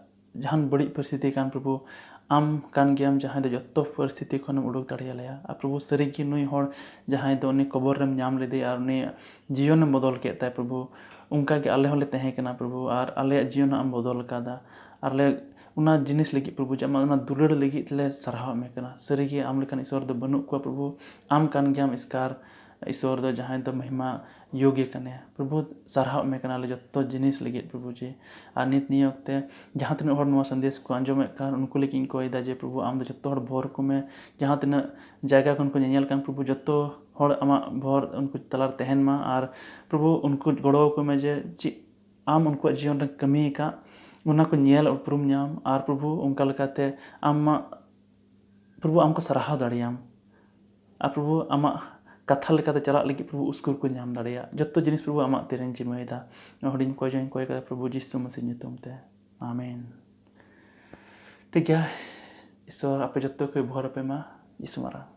ᱡᱟᱦᱟᱱ ᱵᱟᱹᱲᱤᱡ ᱯᱚᱨᱤᱥᱛᱷᱤᱛᱤ ᱠᱟᱱ, ᱯᱨᱚᱵᱷᱩ, ᱟᱢ ᱠᱟᱱ ᱜᱮᱭᱟᱢ ᱡᱟᱦᱟᱸᱭ ᱫᱚ ᱡᱚᱛᱚ ᱯᱚᱨᱤᱥᱛᱷᱤᱛᱤ ᱠᱷᱚᱱᱮᱢ ᱩᱰᱩᱠ ᱫᱟᱲᱮᱭᱟᱞᱮᱭᱟ᱾ ᱟᱨ ᱯᱨᱚᱵᱷᱩ, ᱥᱟᱹᱨᱤᱜᱮ ᱱᱩᱭ ᱦᱚᱲ ᱡᱟᱦᱟᱸᱭ ᱫᱚ ᱩᱱᱤ ᱠᱚᱵᱚᱨ ᱨᱮᱢ ᱧᱟᱢ ᱞᱮᱫᱮᱭᱟ ᱟᱨ ᱩᱱᱤᱭᱟᱜ ᱡᱤᱭᱚᱱᱮᱢ ᱵᱚᱫᱚᱞ ᱠᱮᱫ ᱛᱟᱭ, ᱯᱨᱚᱵᱷᱩ, ᱚᱱᱠᱟ ᱜᱮ ᱟᱞᱮ ᱦᱚᱸᱞᱮ ᱛᱟᱦᱮᱸ ᱠᱟᱱᱟ, ᱯᱨᱚᱵᱷᱩ, ᱟᱨ ᱟᱞᱮᱭᱟᱜ ᱡᱤᱭᱚᱱ ᱦᱚᱸ ᱟᱢ ᱵᱚᱫᱚᱞ ᱟᱠᱟᱫᱟ᱾ ᱟᱨ ᱞᱮ ᱚᱱᱟ ᱡᱤᱱᱤᱥ ᱞᱟᱹᱜᱤᱫ ᱯᱨᱚᱵᱷᱩ, ᱡᱮ ᱟᱢᱟᱜ ᱚᱱᱟ ᱫᱩᱞᱟᱹᱲ ᱞᱟᱹᱜᱤᱫ ᱞᱮ ᱥᱟᱨᱦᱟᱣ ᱢᱮ ᱠᱟᱱᱟ᱾ ᱥᱟᱹᱨᱤᱜᱮ ᱟᱢ ᱞᱮᱠᱟᱱ ᱤᱥᱚᱨ ᱫᱚ ᱵᱟᱹᱱᱩᱜ ᱠᱚᱣᱟ ᱯᱨᱚᱵᱷᱩ, ᱟᱢ ᱠᱟᱱ ᱜᱮᱭᱟᱢ ᱮᱥᱠᱟᱨ ᱤᱥᱚᱨ ᱫᱚ, ᱡᱟᱦᱟᱸᱭ ᱫᱚ ᱢᱚᱦᱤᱢᱟ ᱭᱳᱜᱽ ᱜᱮ ᱠᱟᱱᱟᱭᱟ᱾ ᱯᱨᱚᱵᱷᱩ, ᱥᱟᱨᱦᱟᱣ ᱢᱮ ᱠᱟᱱᱟᱞᱮ ᱡᱚᱛᱚ ᱡᱤᱱᱤᱥ ᱞᱟᱹᱜᱤᱫ ᱯᱨᱚᱵᱷᱩ ᱡᱮ᱾ ᱟᱨ ᱱᱤᱛ ᱱᱤᱭᱟᱹ ᱚᱠᱛᱮ ᱡᱟᱦᱟᱸ ᱛᱤᱱᱟᱹᱜ ᱦᱚᱲ ᱱᱚᱣᱟ ᱥᱟᱸᱫᱮᱥ ᱠᱚ ᱟᱸᱡᱚᱢᱮᱫ ᱠᱟᱱ, ᱩᱱᱠᱩ ᱞᱟᱹᱜᱤᱫ ᱤᱧ ᱠᱚᱭᱮᱫᱟ ᱡᱮ ᱯᱨᱚᱵᱷᱩ, ᱟᱢ ᱫᱚ ᱡᱚᱛᱚ ᱦᱚᱲ ᱵᱷᱳᱨ ᱠᱚᱢᱮ, ᱡᱟᱦᱟᱸ ᱛᱤᱱᱟᱹᱜ ᱡᱟᱭᱜᱟ ᱠᱷᱚᱱ ᱠᱚ ᱧᱮᱧᱮᱞ ᱠᱟᱱ ᱯᱨᱚᱵᱷᱩ, ᱡᱚᱛᱚ ᱦᱚᱲ ᱟᱢᱟᱜ ᱵᱷᱳᱨ ᱩᱱᱠᱩ ᱛᱟᱞᱟᱨᱮ ᱛᱟᱦᱮᱱ ᱢᱟ᱾ ᱟᱨ ᱯᱨᱚᱵᱷᱩ, ᱩᱱᱠᱩ ᱜᱚᱲᱚ ᱟᱠᱚ ᱢᱮ ᱡᱮ ᱪᱮᱫ ᱟᱢ ᱩᱱᱠᱩᱣᱟᱜ ᱡᱤᱭᱚᱱ ᱨᱮ ᱠᱟᱹᱢᱤ ᱟᱠᱟᱫ, ᱚᱱᱟ ᱠᱚ ᱧᱮᱞ ᱩᱯᱨᱩᱢ ᱧᱟᱢ᱾ ᱟᱨ ᱯᱨᱚᱵᱷᱩ, ᱚᱱᱠᱟ ᱞᱮᱠᱟᱛᱮ ᱟᱢᱟᱜ, ᱯᱨᱚᱵᱷᱩ, ᱟᱢ ᱠᱚ ᱥᱟᱨᱦᱟᱣ ᱫᱟᱲᱮᱭᱟᱢ᱾ ᱟᱨ ᱯᱨᱚᱵᱷᱩ, ᱟᱢᱟᱜ ᱠᱟᱛᱷᱟ ᱞᱮᱠᱟᱛᱮ ᱪᱟᱞᱟᱜ ᱞᱟᱹᱜᱤᱫ ᱯᱨᱚᱵᱷᱩ, ᱩᱥᱠᱩᱨ ᱠᱚ ᱧᱟᱢ ᱫᱟᱲᱮᱭᱟᱜ᱾ ᱡᱚᱛᱚ ᱡᱤᱱᱤᱥ ᱯᱨᱚᱵᱷᱩ ᱟᱢᱟᱜ ᱛᱤᱨᱮᱧ ᱡᱤᱢᱟᱹᱭᱮᱫᱟ᱾ ᱱᱚᱣᱟ ᱦᱩᱰᱤᱧ ᱠᱚᱭ ᱡᱚᱧ ᱠᱚᱭ ᱠᱟᱫᱟ ᱯᱨᱚᱵᱷᱩ ᱡᱤᱥᱩ ᱢᱟᱹᱥᱤ ᱧᱩᱛᱩᱢ ᱛᱮ, ᱟᱢᱮᱱ᱾ ᱴᱷᱤᱠ ᱜᱮᱭᱟ, ᱤᱥᱚᱨ ᱟᱯᱮ ᱡᱚᱛᱚ ᱠᱚᱭ ᱵᱷᱚᱨ ᱟᱯᱮ ᱢᱟ᱾ ᱡᱤᱥᱩ ᱢᱟᱨᱟᱝ᱾